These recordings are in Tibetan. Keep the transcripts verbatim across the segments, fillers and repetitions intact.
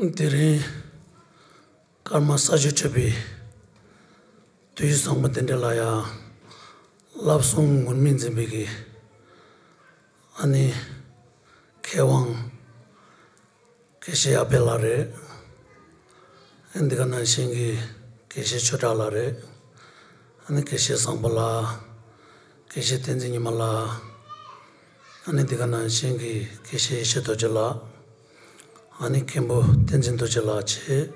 དེ་རིང་སྐར་མ་ས་བཅུ་འཕྲད་པའི་དུས་བཟང་པོ་འདི་འདྲ་ལ་ཡང་བསླབ་གསུམ་ངུར་སྨྲིག་འཛིན་པའི་གི་ཨ་ནི་མཁས་དབང་དགེ་བཤེས་ཨ་ཕེ་ལགས་རེད། ཨ་ནི་འདི་ག་ནང་བཞིན་གྱི་དགེ་བཤེས་ཆོས་གྲགས་ལགས་རེད། ཨ་ནི་དགེ་བཤེས་བཟང་པོ་ལགས། དགེ་བཤེས་བསྟན་འཛིན་ཉི་མ་ལགས། ཨ་ནི་འདི་ག་ནང་བཞིན་གྱི་དགེ་བཤེས་ཡེ་ཤེས་རྡོ་རྗེ་ལགས། ཨ་ནི་མཁན་པོ་བསྟན་འཛིན་རྡོ་རྗེ་ལགས་བྱས།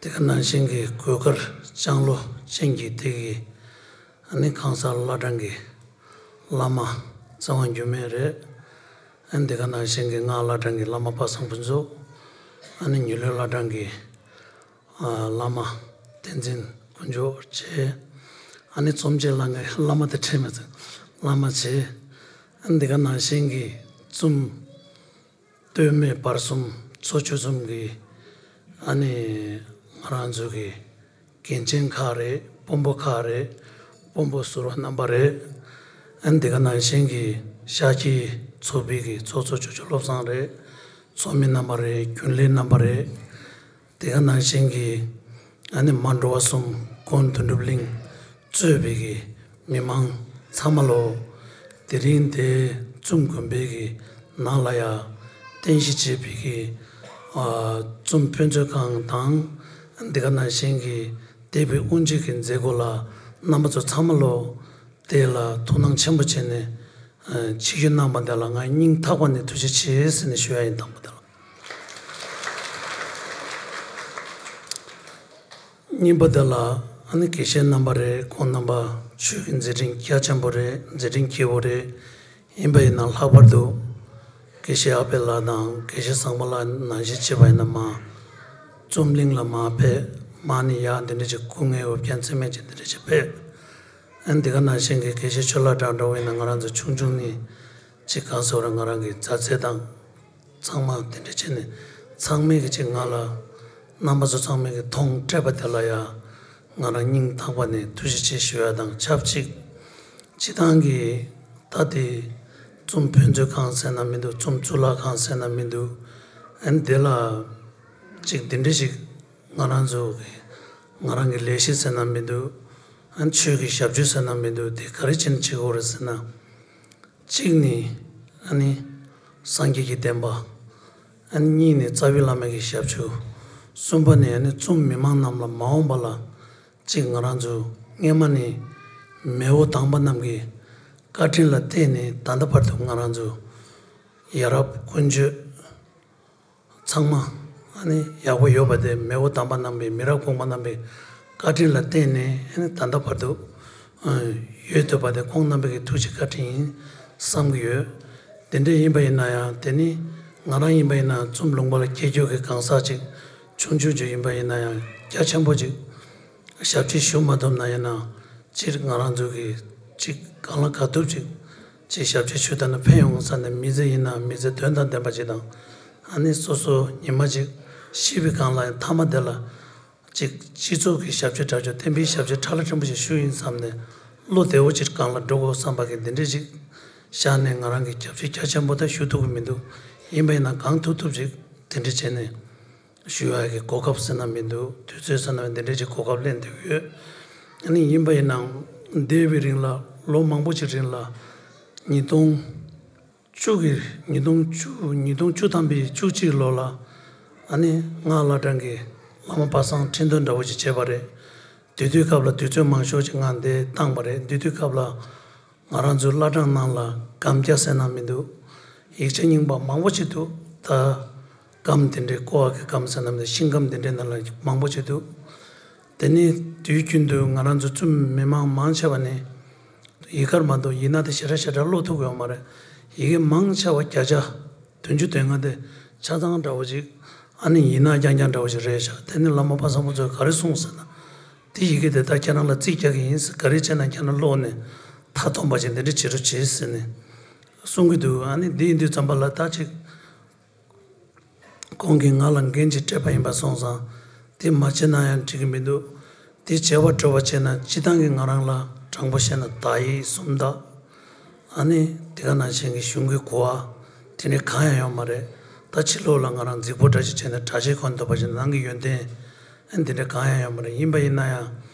འདི་ག་ནང་བཞིན་གྱི་གོས་དཀར་ལྕང་ལོ་ཅན་གྱི་དེ་གི་ཨ་ནི་ཁང་གསར་བླ་བྲང་གི་བླ་མ་ཚེ་དབང་འགྱུར་མེད་རེད། ཨ་ནི་འདི་ག་ནང་བཞིན་གྱི་སྔགས་བླ་བྲང་གི་བླ་མ་པ་སངས་ཕུན་ཚོགས། ཨ་ནི་མྱུར་ལས་བླ་བྲང་གི་ཨ་བླ་མ་བསྟན་འཛིན་དཀོན་མཆོག་བྱས། ཨ་ནི་ཚོམས་ཆེན་ལ་ངའི་བླ་མ་དེ་ཁྲིད་མི་ཚེ་བླ་མ་བྱས། ཨ་ནི་འདི་ག་ནང་བཞིན་གྱི་བཙུན་སྟོད་སྨད་བར་གསུམ་ཚོ་བཅུ་གསུམ་གྱི་ཨ་ནི་ང་རང་ཚོ་གི་འགན་ཆེན་ཁག་རེད། དཔོན་པོ་ཁག་རེད། དཔོན་པོ་ཟུར་པ་རྣམ་པ་རེད། ཨ་ནི་འདི་ག་ནང་བཞིན་གྱི་ཤར་སྐྱིད་ཚོགས་པའི་གི་ཚོགས་གཙོ་ཇོ་ཇོ་བློ་བཟང་རེད། ཚོགས་མི་རྣམ་པ་རེད། རྒྱུན་ལས་རྣམ་པ་རེད། དེ་ག་ནང་བཞིན་གྱི་ཨ་ནི་མ་འགྲོ་བ་གསུམ་དགོན་དོན་གྲུབ་གླིང་གཙོས་པའི་གི་མི་མང་ཚང་མ་ལོ། དེ་རིང་དེ་བཙུན་དགོན་པའི་གི་ནང་ལ་ཡ་རྟེན་གཞི་བྱས་པའི་གི་ཨ་བཙུན་དཔེ་མཛོད་ཁང་དང་། དེ་ག་ནང་བཞིན་གྱི་འདས་པའི་དབུ་འབྱེད་ཀྱི་མཛད་སྒོ་ལ་རྣམ་པ་ཚོ་ཚང་མ་ལོ། དེ་ལ་ཐུགས་སྣང་ཆེན་པོ་བྱས་ནས་ཨ་ཆིབས་བསྒྱུར་གནང་པ་དེ་ལ་ང་སྙིང་ཐག་པ་ནས་ཐུགས་རྗེ་ཆེ་ཟེར་ནས་ཞུ་ཡ་ཡིན། དང་པོ་དེ་ལ། གཉིས་པ་དེ་ལ་ཨ་ནི་དགེ་བཤེས་རྣམ་པ་རེད། ཁོང་རྣམ་པ་ཆོས་ཀྱི་མཛད་འཕྲིན་རྒྱ་ཆེན་པོ་རེད། མཛད་འཕྲིན་སྐྱེས་བུ་རེད། ཡིན་པ་ཡིན་ན་ལྷག་པར་དུ་དགེ་བཤེས་ཨ་ཕེ་ལགས་དང་དགེ་བཤེས་བཟང་པོ་ལགས་ནང་བཞིན་བྱས་པ་ཡིན་ན་མ་བཙུན་གླིང་ལ་མ་ཕེབས། མ་ནི་ཡག་འདི་འདྲ་ཅིག་སྐུ་ངལ་འོ་བརྒྱལ་མཚན་སྨད་ཅིག་འདི་འདྲ་ཅིག་ཕེབས། ཨ་ནི་འདི་ག་ནང་བཞིན་གྱི་དགེ་བཤེས་ཆོས་ལགས་གྲགས་འདྲ་བོ་ཡིན་ན་ང་རང་ཚོ་ཆུང་ཆུང་ནས་ཅིག་གང་ཟེར་བ་རེད། ང་རང་གི་མཛའ་བརྩེ་དང་། ཚང་མ་དེ་འདྲ་བྱས་ནས་ཚང་མས་ཀྱི་ཅིག་ང་ལ་རྣམ་པ་ཚོ་ཚང་མས་ཀྱི་མཐོང་སྤྲད་པ་དེ་ལ་ཡ་ང་རང་སྙིང་ཐག་པ་ནས་ཐུགས་རྗེ་ཆེ་ཞུ་ཡ་དང་ཆབས་ཅིག་སྤྱི་བཏང་གི་ད་དེ་བཙུན་དཔེ་མཛོད་ཁང་ཟེར་ན་མི་འདུག་བཙུན་གཙུག་ལག་ཁང་ཟེར་ན་མི་འདུག་ཨ་ནི་དེ་ལ་ཅིག་དེ་འདྲ་ཞིག་ང་རང་ཚོ་གི་ང་རང་གི་ལས་གཞི་ཟེར་ན་མི་འདུག་ཨ་ནི་ཆོས་ཀྱི་ཞབས་ཞུ་ཟེར་ན་མི་འདུག་དེ་ག་རེ་བྱས་ནས་བྱེད་དགོས་རེད་ཟེར་ན། གཅིག་ནི་ཨ་ནི་སངས་རྒྱས་ཀྱི་བསྟན་པ། ཨ་ནི་གཉིས་ནི་རྩ་བའི་བླ་མ་གི་ཞབས་ཞུ། གསུམ་པ་ནི་ཨ་ནི་བཙུན་མི་མང་རྣམས་ལ་མ་འོངས་པ་ལ་གཅིག་ང་རང་ཚོ་སྔས་མ་ནི་མེས་པོ་དང་པ་རྣམས་ཀྱི་བཀའ་དྲིན་ལ་བརྟེན་ནས་ད་ལྟ་བར་དུ་ང་རང་ཚོ་ཡ་རབས་ཀུན་སྤྱོད་ཚང་མ་ཨ་ནི་ཡག་པོ་ཡོད་པ་དེ་མེས་པོ་དམ་པ་རྣམ་པའི་མི་རབས་གོང་མ་རྣམ་པའི་བཀའ་དྲིན་ལ་བརྟེན་ནས་ཨ་ནི་ད་ལྟ་བར་དུ་ཨ་ཡོད་སྡོད་པ་དེ་ཁོང་རྣམ་པའི་གི་ཐུགས་རྗེ་བཀའ་དྲིན་ཡིན་བསམ་གྱི་ཡོད། དེ་འདྲ་ཡིན་པ་ཡིན་ན་ཡང་དེ་ནི་ང་རང་ཡིན་པ་ཡིན་ན་བཙུན་ལུང་པ་ལ་སྐྱེས་རྒྱུ་གི་གང་ཟག་ཅིག་ཆུང་ཆུང་ཅིག་ཡིན་པ་ཡིན་ན་ཡང་རྒྱ་ཆེན་པོ་ཅིག་ཞབས་ཕྱི་ཞུ་མ་ཐུབ་ན་ཡང་ན་སྤྱིར་ང་རང་ཚོ་གི་ཅིག་གང་ལ་ག་ཐུབ་ཅིག་ཅིག་ཞབས་ཕྱི་ཞུ་ཐུབ་ན་ཕན་ཡོང་ས་ནས་མི་ཚེ་ཡིན་ན་མི་ཚེ་དོན་དང་ལྡན་པ་ཅིག་དང་། ཨ་ནི་སོ་སོ་ཉི་མ་ཅིག་ཤི་བའི་སྒང་ལ་ཡང་མཐའ་མ་དེ་ལ་ཅིག་སྤྱི་ཚོགས་ཀྱི་ཞབས་ཕྱི་དྲག་ཅིག་བསྟན་པའི་ཞབས་ཕྱི་ཁྲ་ལ་ཕྲན་བུ་ཞིག་ཞུ་ཡིན་བསམ་ནས་བློ་བདེ་བོ་ཅིག་སྒང་ལ་འགྲོ་དགོས་བསམ་པ་གི་འདི་འདྲས་ཅིག་བཞག་ནས་ང་རང་གི་ཞབས་ཕྱི་རྒྱ་ཆེན་པོ་ད་ཞུ་ཐུབ་ཀྱི་མི་འདུག་ཡིན་པ་ཡིན་ན་གང་ཐུབ་ཐུབ་ཅིག་དེ་འདྲས་བྱས་ནས། ཞུ་ཡག་གི་གོ་སྐབས་ཟེར་ན་མི་འདུག་དུས་ཚོད་ཟེར་ན་འདི་འདྲས་ཀྱི་གོ་སྐབས་ལེན་བསྡད་ཡོད། ཨ་ནི་ཡིན་པ་ཡིན་ནའང་འདས་པའི་རིང་ལ་ལོ་མང་པོ་ཅིག་རིང་ལ་ཉིས་སྟོང་བཅུ་གི་ཉིས་སྟོང་བཅུ་ཉིས་སྟོང་བཅུ་ཐམ་པའི་བཅུ་གཅིག་ལོ་ལ་ཨ་ནི་སྔགས་བླ་བྲང་གི་བླ་མ་པ་སངས་ཁྲི་འདོན་འདྲ་བོ་ཅིག་བྱས་པ་རེད། དེ་དུས་སྐབས་ལ་དུས་ཚོད་མང་ཤོས་ཅིག་ང་འདིར་བཏང་པ་རེད། དེ་དུས་སྐབས་ལ། ང་རང་ཚོའི་བླ་བྲང་ནང་ལ་སྒམ་རྒྱག་ཟེར་ན་མི་འདུག་ཡིག་ཆ་རྙིང་པ་མང་པོ་ཅིག་འདུག་ད་སྒམ་དེ་འདྲའི་ཀོ་བ་གི་སྒམ་ཟེར་ན་མི་འདུག་ཤིང་སྒམ་དེ་འདྲའི་ནང་ལ་མང་པོ་ཅིག་འདུག་དེ་ནི་དུས་རྒྱུན་དུ་ང་རང་ཚོ་བཙུན་མི་མང་མང་ཆེ་བ་ནི་ཡི་གེར་མ་གཏོགས་ཡིག་སྣ་དེ་ཞེ་དྲག་ཞེ་དྲག་ཀློག་ཐུབ་ཀྱི་ཡོད་མ་རེད། ཡི་གེ་མང་ཆེ་བ་བརྒྱ་ཆ་བདུན་ཅུ་དོན་ལྔ་དེ་ཆ་ཚང་འདྲ་བོ་ཅིག་ཨ་ནི་ཡིག་སྣ་རྐྱང་རྐྱང་འདྲ་བོ་ཅིག་རེད་ཤག་དེ་ནི་བླ་མ་པ་སངས་པ་ཚོས་ག་རེ་གསུངས་ཟེར་ན། དེ་ཡི་གེ་དེ་དག་ཁྱེད་རང་ལ་རྩིས་རྒྱག་གི་ཡིན་ཟེར། ག་རེ་བྱས་ན་ཁྱེད་རང་ཀློག་ནས་མཐའ་སྟོངས་པ་ཅིག་འདི་འདྲ་བྱེད་རོགས་བྱེད་ཟེར་ནས་གསུང་གི་འདུག་ཨ་ནི་འདི་ཡིན་དུས་ཙམ་པ་ལ་ད་ཅིག་ཁོང་གིས་ང་ལ་འགན་ཅིག་སྤྲད་པ་ཡིན་པ་སོང་ཙང་དེ་མ་བྱེད་ན་ཡང་འགྲིག་གི་མི་འདུག་དེ་བྱེད་པར་སྤྲོ་བ་བྱས་ན་སྤྱི་བཏང་གི་ང་རང་ལ་དྲང་པོ་བཤད་ན་དག་ཡིག་སུམ་རྟགས། ཨ་ནི་དེ་ག་ནང་བཞིན་གྱི་གཞུང་གི་གོ་བ་དེ་འདྲ་གང་ཡང་ཡོད་མ་རེད། ད་ཕྱི་ལོགས་ལ་ང་རང་རྫིག་པོ་འདྲ་ཞིག་བྱས་ནས་གྲྭ་ཆས་གོན་ཐུབ་པ་ཞིག་ནང་གི་ཡོན་ཏན་འདི་འདྲ་གང་ཡང་ཡོད་མ་རེད། ཡིན་པ་ཡིན་ན་ཡང་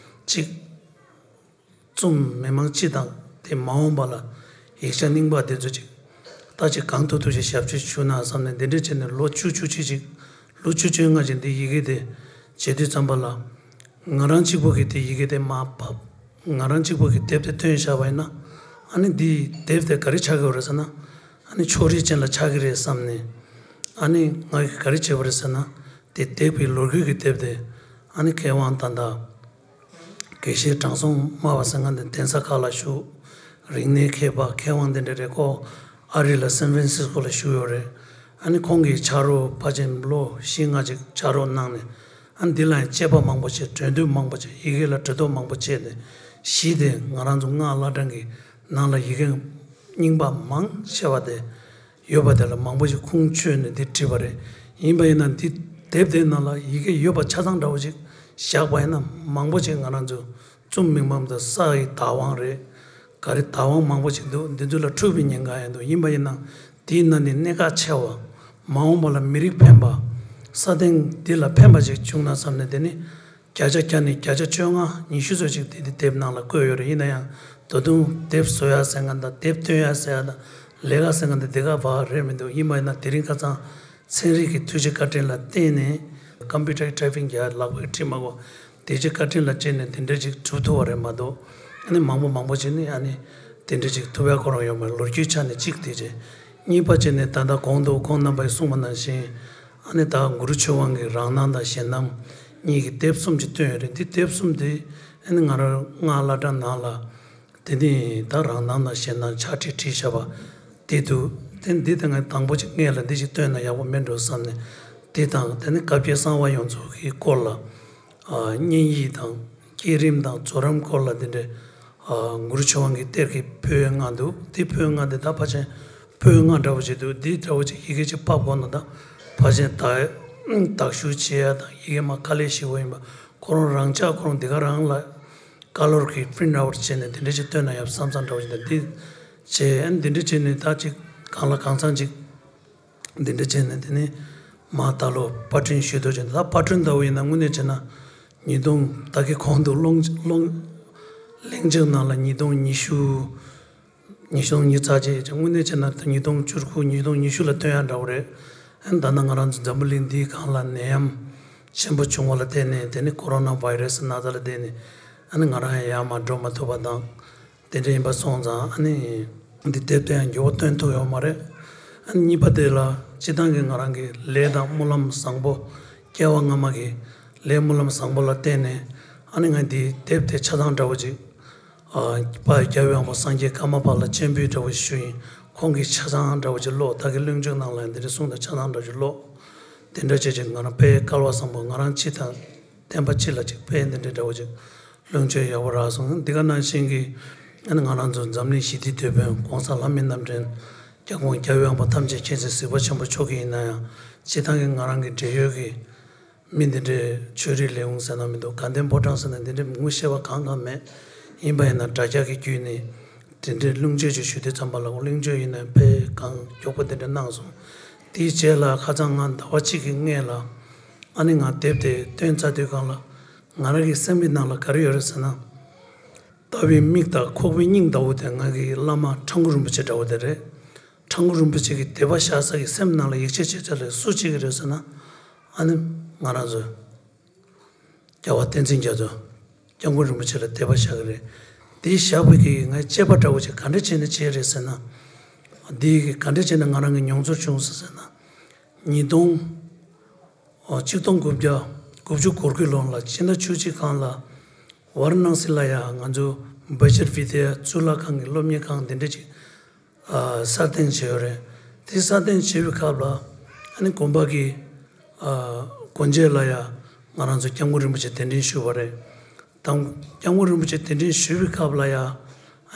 གཅིག་ཙུམ་མི་མང་སྤྱི་དང་དེ་མ་འོངས་པ་ལ་ཡིག་ཆ་རྙིང་པ་དེ་ཚོ་ཅིག་ད་ཅིག་གང་ཐུབ་ཐུབ་ཅིག་ཞབས་ཕྱི་ཞུ་ན་བསམ་ནས་འདི་འདྲ་བྱས་ནས་ལོ་བཅུ་བཅུ་གཅིག་ཅིག་ལོ་བཅུ་བཅོ་ལྔ་ཅིག་འདི་ཡི་གེ་དེ་བྱེད་དུས་ཙམ་པ་ལ། ང་རང་གཅིག་པོ་གིས་དེ་ཡི་གེ་དེ་མར་ཕབ། ང་རང་གཅིག་པོ་གིས་དེབ་དེ་བཏོན་བཞག་པ་ཡིན་ན། ཨ་ནི་འདི་དེབ་དེ་ག་རེ་ཆགས་ཀྱི་ཡོད་རེད་ཟེར་ན། ཨ་ནི་ཕྱོགས་རིས་ཅན་ལ་ཆགས་ཀྱི་རེད་བསམ་ནས། ཨ་ནི་ང་གིས་ག་རེ་བྱས་པ་རེད་ཟེར་ན། དེ་འདས་པའི་ལོ་རྒྱུས་ཀྱི་དེབ་དེ། ཨ་ནི་མཁས་དབང་ད་ལྟ་དགེ་བཤེས་དྲང་སྲོང་སྨྲ་བ་ཟེར་མཁན་དེ་གདན་ས་ཁག་ལ་བཞུགས། རིག་གནས་མཁས་པ་མཁས་དབང་དེ་འདྲ་རེད། ཁོ་ཨ་རི་ལ་སན་ཧྥ་རན་སིས་ཀོ་ལ་བཞུགས་ཡོད་རེད། ཨ་ནི་ཁོང་གིས་ཕྱག་རོགས་ཕལ་ཆེར་ལོ་བཞི་ལྔ་ཅིག་ཕྱག་རོགས་གནང་ནས། ཨ་ནི་འདི་ལ་ཡང་དཔྱད་པ་མང་པོ་བྱས། འགྲེལ་བསྡུར་མང་པོ་བྱས། ཡི་གེ་ལ་འགྲེལ་ཐོག་མང་པོ་བྱས་ནས། གཞི་དེ་ང་རང་ཚོ་སྔགས་བླ་བྲང་གི་ནང་ལ་ཡི་གེ་རྙིང་པ་མང་ཆེ་བ་དེ་ཡོད་པ་དེ་ལ་མང་པོ་ཞིག་ཁུངས་བཅོལ་ནས་འདི་བྲིས་པ་རེད། ཡིན་པ་ཡིན་ན་འདི་དེབ་དེའི་ནང་ལ་ཡི་གེ་ཡོད་པ་ཆ་ཚང་འདྲ་བོ་ཅིག་བཞག་པ་ཡིན་ན། མང་པོ་ཅིག་ང་རང་ཚོ་ཙུམ་མི་མང་དང་ས་ཡི་བདག་དབང་རེད། ག་རེ་བདག་དབང་མང་པོ་ཅིག་འདུག་འདི་ཚོ་ལ་འཁྲུག་པའི་ཉེན་ཁ་ཡང་འདུག་ཡིན་པ་ཡིན་ན་འདིའི་ནང་ནས་གནད་འགག་ཆེ་བ། མ་འོངས་པ་ལ་མི་རིགས་ཕན་པ། ས་སྟེང་འདི་ལ་ཕན་པ་ཅིག་བྱུང་ན་བསམ་ནས། དེ་ནི་བརྒྱ་ཆ་བརྒྱ་ནས་བརྒྱ་ཆ་བཅོ་ལྔ་ཉི་ཤུ་ཙམ་ཅིག་དེ་འདི་དེབ་ནང་ལ་བཀོད་ཡོད་རེད། ཡིན་ན་ཡང་ད་དུང་དེབ་བཟོ་ཡ་ཟེར་མཁན་དང་དེབ་སྟོན་ཡ་ཟེར་ཡ་དང་ལས་ཀ་ཟེར་མཁན་དེ་འདི་ག་བ་རེད་མི་འདུག་ཡིན་པ་ཡིན་ན་དེ་རིང་ཁ་སང་ཚན་རིག་གི་ཐོས་བྱེད་བཀའ་དྲིན་ལ་བརྟེན་ནས། ཀམ་པུ་ཊར་ཊའི་པིང་རྒྱག་ལག་པས་བྲིས་མ་དགོས། དེ་ཅིག་བཀའ་དྲིན་ལ་བརྟེན་ནས་དེ་འདྲ་ཅིག་གྲུབ་ཐུབ་པ་རེད་མ་གཏོགས། ཨ་ནི་མང་པོ་མང་པོ་ཅིག་ནི་ཨ་ནི་དེ་འདྲ་ཅིག་ཐུབ་ཡ་ཁོ་རང་ཡོད་མ་རེད། ལོ་རྒྱུས་ཆ་ནས་གཅིག་དེ་རེད། གཉིས་པ་བྱས་ནས་ད་ལྟ་གོང་དུ་ཁོང་རྣམ་པས་གསུངས་པ་ནང་བཞིན། ཨ་ནི་ད་གུ་རུ་ཆོས་དབང་གི་རང་སྣང་དང་གཞན་སྣང་གཉིས་ཀྱི་དེབ་གསུམ་ཅིག་བཏོན་ཡོད་རེད། འདི་དེབ་གསུམ་དེ་ཨ་ནི་ང་རང་སྔགས་བླ་བྲང་ནང་ལ། དེ་ནས་ད་རང་སྣང་དང་གཞན་སྣང་ཕྱག་བྲིས་བྲིས་བཞག་པ་དེ་འདུག་དེ་འདི་ད་ངས་དང་པོ་ཅིག་སྔོན་ལ་འདི་ཅིག་བཏོན་ན་ཡག་པོ་མེད་འགྲོ་བསམ་ནས། དེ་དང་དེ་ནས་བཀའ་བརྒྱུད་གསང་བ་ཡོངས་རྫོགས་ཀྱི་སྐོར་ལ། ཨ་བསྙེན་ཡིག་དང་བསྐྱེད་རིམ་དང་རྫོགས་རིམ་སྐོར་ལ་འདི་འདྲའི། ཨ་གུ་རུ་ཆོས་དབང་གི་གཏེར་གྱི་པོད་ལྔ་འདུག་དེ་པོད་ལྔ་དེ་ད་ཕལ་ཆེར་པོད་ལྔ་འདྲ་བོ་ཅིག་འདུག་འདི་འདྲ་བོ་ཅིག་ཡི་གེ་ཅིག་ཕབ་དགོས་ན་ད་ཕལ་ཆེར་ད་དག་ཞུ་བྱེད་ཡ་དང་ཡི་གེ་མ་དཀའ་ལས་ཞེ་པོ་ཡིན་པ། ཁོ་རང་རང་ཅག་ཁོ་རང་འདི་ག་རང་ལ་ཀ་ལོར་གྱི་པི་རིན་ཊི་ཨའུཊ་བྱས་ནས་འདི་འདྲ་ཅིག་བཏོན་ན་ཡག་བསམ་བསམ་འདྲ་བོ་ཅིག་འདུག་འདི་བྱས་ཨ་ནི་འདི་འདྲ་བྱས་ནས་ད་ཅིག་གང་ལ་གང་འཚམ་ཅིག་འདི་འདྲ་བྱས་ནས། དེ་ནས་མ་ད་ལོ་པར་སྐྲུན་ཞུ་འདོད་བྱས་ནས། ད་པར་སྐྲུན་ལྟ་བུ་ཡིན་ན་དངོས་གནས་བྱས་ན་ཉིས་སྟོང་ད་གི་གོང་དུ་ཀློང་ཀློང་གླེང་བརྗོད་ནང་ལ་ཉིས་སྟོང་ཉི་ཤུ། ཉི་ཤུ་ཉི་ཤུ་རྩ་གཅིག་ཅིག་དངོས་གནས་བྱས་ན་ད་ཉིས་སྟོང་བཅུ་དགུ་ཉིས་སྟོང་ཉི་ཤུ་ལ་ཐོན་ཡ་འདྲ་བོ་རེད། ཨ་ནི་ད་ནང་ང་རང་ཚོ་འཛམ་བུ་གླིང་འདིའི་སྒང་ལ་ནད་ཡམས་ཆེན་པོ་བྱུང་བ་ལ་བརྟེན་ནས། དེ་ནི་ཀོ་རོ་ན་བྷའི་རེ་སི་ན་ཚ་ལ་བརྟེན་ནས། ཨ་ནི་ང་རང་ཡང་ཡར་མར་འགྲོ་མ་ཐུབ་པ་དང་དེ་འདྲ་ཡིན་པ་སོང་ཙང་། ཨ་ནི་འདི་དེབ་དེ་ཡང་མགྱོགས་པོ་བཏོན་ཐུབ་ཡོད་མ་རེད། ཨ་ནི་གཉིས་པ་དེ་ལ་སྤྱིར་བཏང་གི་ང་རང་གི་ལས་དང་སྨོན་ལམ་བཟང་པོ། སྐྱེ་བ་སྔ་མ་གི་ལས་སྨོན་ལམ་བཟང་པོ་ལ་བརྟེན་ནས། ཨ་ནི་ང་འདི་དེབ་དེ་ཆ་ཚང་འདྲ་བོ་ཅིག་ཨ་དཔལ་རྒྱལ་བའི་དབང་པོ་སངས་རྒྱས་ཀརྨ་པ་ལ་སྤྱན་འབུལ་འདྲ་བོ་ཞུ་ཡིན། ཁོང་གིས་ཆ་ཚང་འདྲ་བོ་ཅིག་ཀློག་ད་གི་བློན་ཆེན་ནང་ལ་འདི་འདྲ་གསུངས་དང་ཆ་ཚང་འདྲ་བོ་ཅིག་ཀློག་དེ་འདྲ་བྱས་ཅིག་ང་རང་དཔེ་སྐལ་བ་བཟང་པོ། ང་རང་སྤྱི་དང་བསྟན་པ་སྤྱི་ལ་ཅིག་དཔེ་འདི་འདྲ་འདྲ་བོ་ཅིག་བློན་ཆེན་ཡག་པོ་རག་སོང་། འདི་ག་ནང་བཞིན་གྱི་ཨ་ནི་ང་རང་ཚོ་འཛམ་གླིང་ཞི་བདེའི་དེད་དཔོན་༸གོང་ས་ལྷ་མིའི་རྣམ་འདྲེན་༸སྐྱབས་མགོན་རྒྱལ་བའི་དབང་པོ་ཐམས་ཅད་མཁྱེན་བརྩེ་གཟིགས་པ་ཆེན་པོ་མཆོག་གིས་ཡིན་ན་ཡང་། སྤྱིར་བཏང་གི་ང་རང་གི་འབྲེལ་ཡོད་ཀྱི་མི་འདི་འདྲའི་ཆོས་རིག་ལས་ཁུངས་ཟེར་ན་མི་འདུག་དགའ་ལྡན་ཕོ་བྲང་ཟེར་ན་འདི་འདྲའི་ངོ་ཤེས་པ་གང་གང་མེད། ཡིན་པ་ཡིན་ན་དྲ་རྒྱ་གི་བརྒྱུད་ནས་དེ་འདྲའི་བློན་ཆེན་ཅིག་ཞུ་དུས་ཙམ་པ་ལ། ཁོང་བློན་ཆེན་ཡིན་ན་དཔེ་གང་མགྱོགས་པོ་དེ་འདྲ་གནང་སོང་། དེའི་རྗེས་ལ་ཁ་སང་ང་ཟླ་བ་གཅིག་གི་སྔོན་ལ་ཨ་ནི་ང་དེབ་དེ་བཏོན་ཚར་དུས་སྒང་ལ་ང་རང་གི་སེམས་པའི་ནང་ལ་ག་རེ་ཡོད་རེད་ཟེར་ན། ལྟ་བའི་མིག་དང་ཁོག་པའི་སྙིང་ལྟ་བུ་དེ་ང་གི་བླ་མ་ཁྲ་འགུ་རིན་པོ་ཆེ་འདྲ་བོ་དེ་རེད། ཁྲ་འགུ་རིན་པོ་ཆེ་གི་དད་པ་བཞག་ས་གི་སེམས་ནང་ལ་ཡིད་ཆེས་བྱེད་ས་ལ་སུ་གཅིག་གི་རེད་ཟེར་ན། ཨ་ནི་ང་རང་ཚོ་རྒྱལ་བ་བསྟན་འཛིན་རྒྱ་མཚོ་༸སྐྱབས་མགོན་རིན་པོ་ཆེ་ལ་དད་པ་བཞག་གི་རེད། དེ་བཞག་པའི་གི་ངའི་དཔྱད་པ་འདྲ་བོ་ཅིག་ག་འདྲ་བྱས་ནས་བྱས་རེད་ཟེར་ན། དེ་གི་ག་འདྲ་བྱས་ནས་ང་རང་གི་མྱོང་ཚོར་བྱུང་སོང་ཟེར་ན། ཉིས་སྟོང་ཨོ་ཆིག་སྟོང་དགུ་བརྒྱ་དགུ་བཅུ་གོ་དགུ་ལོ་ལ་ཕྱི་ཟླ་བཅུ་གཅིག་སྒང་ལ་ཝཱ་ར་ཎཱ་སི་ལ་ཡ་ང་ཚོ་བཛྲ་བི་དྱ་གཙུག་ལག་ཁང་གི་སློབ་གཉེར་ཁང་དེ་འདྲ་ཅིག་ཨ་གསར་བཏིང་བྱས་ཡོད་རེད། དེ་གསར་བཏིང་བྱས་པའི་སྐབས་ལ་ཨ་ནི་དགོན་པ་གི་ཨ་དགོན་མཇལ་ལ་ཡ་ང་རང་ཚོ་༸སྐྱབས་མགོན་རིན་པོ་ཆེ་གདན་འདྲེན་ཞུས་པ་རེད། དང་༸སྐྱབས་མགོན་རིན་པོ་ཆེ་གདན་འདྲེན་ཞུས་པའི་སྐབས་ལ་ཡ་ཨ་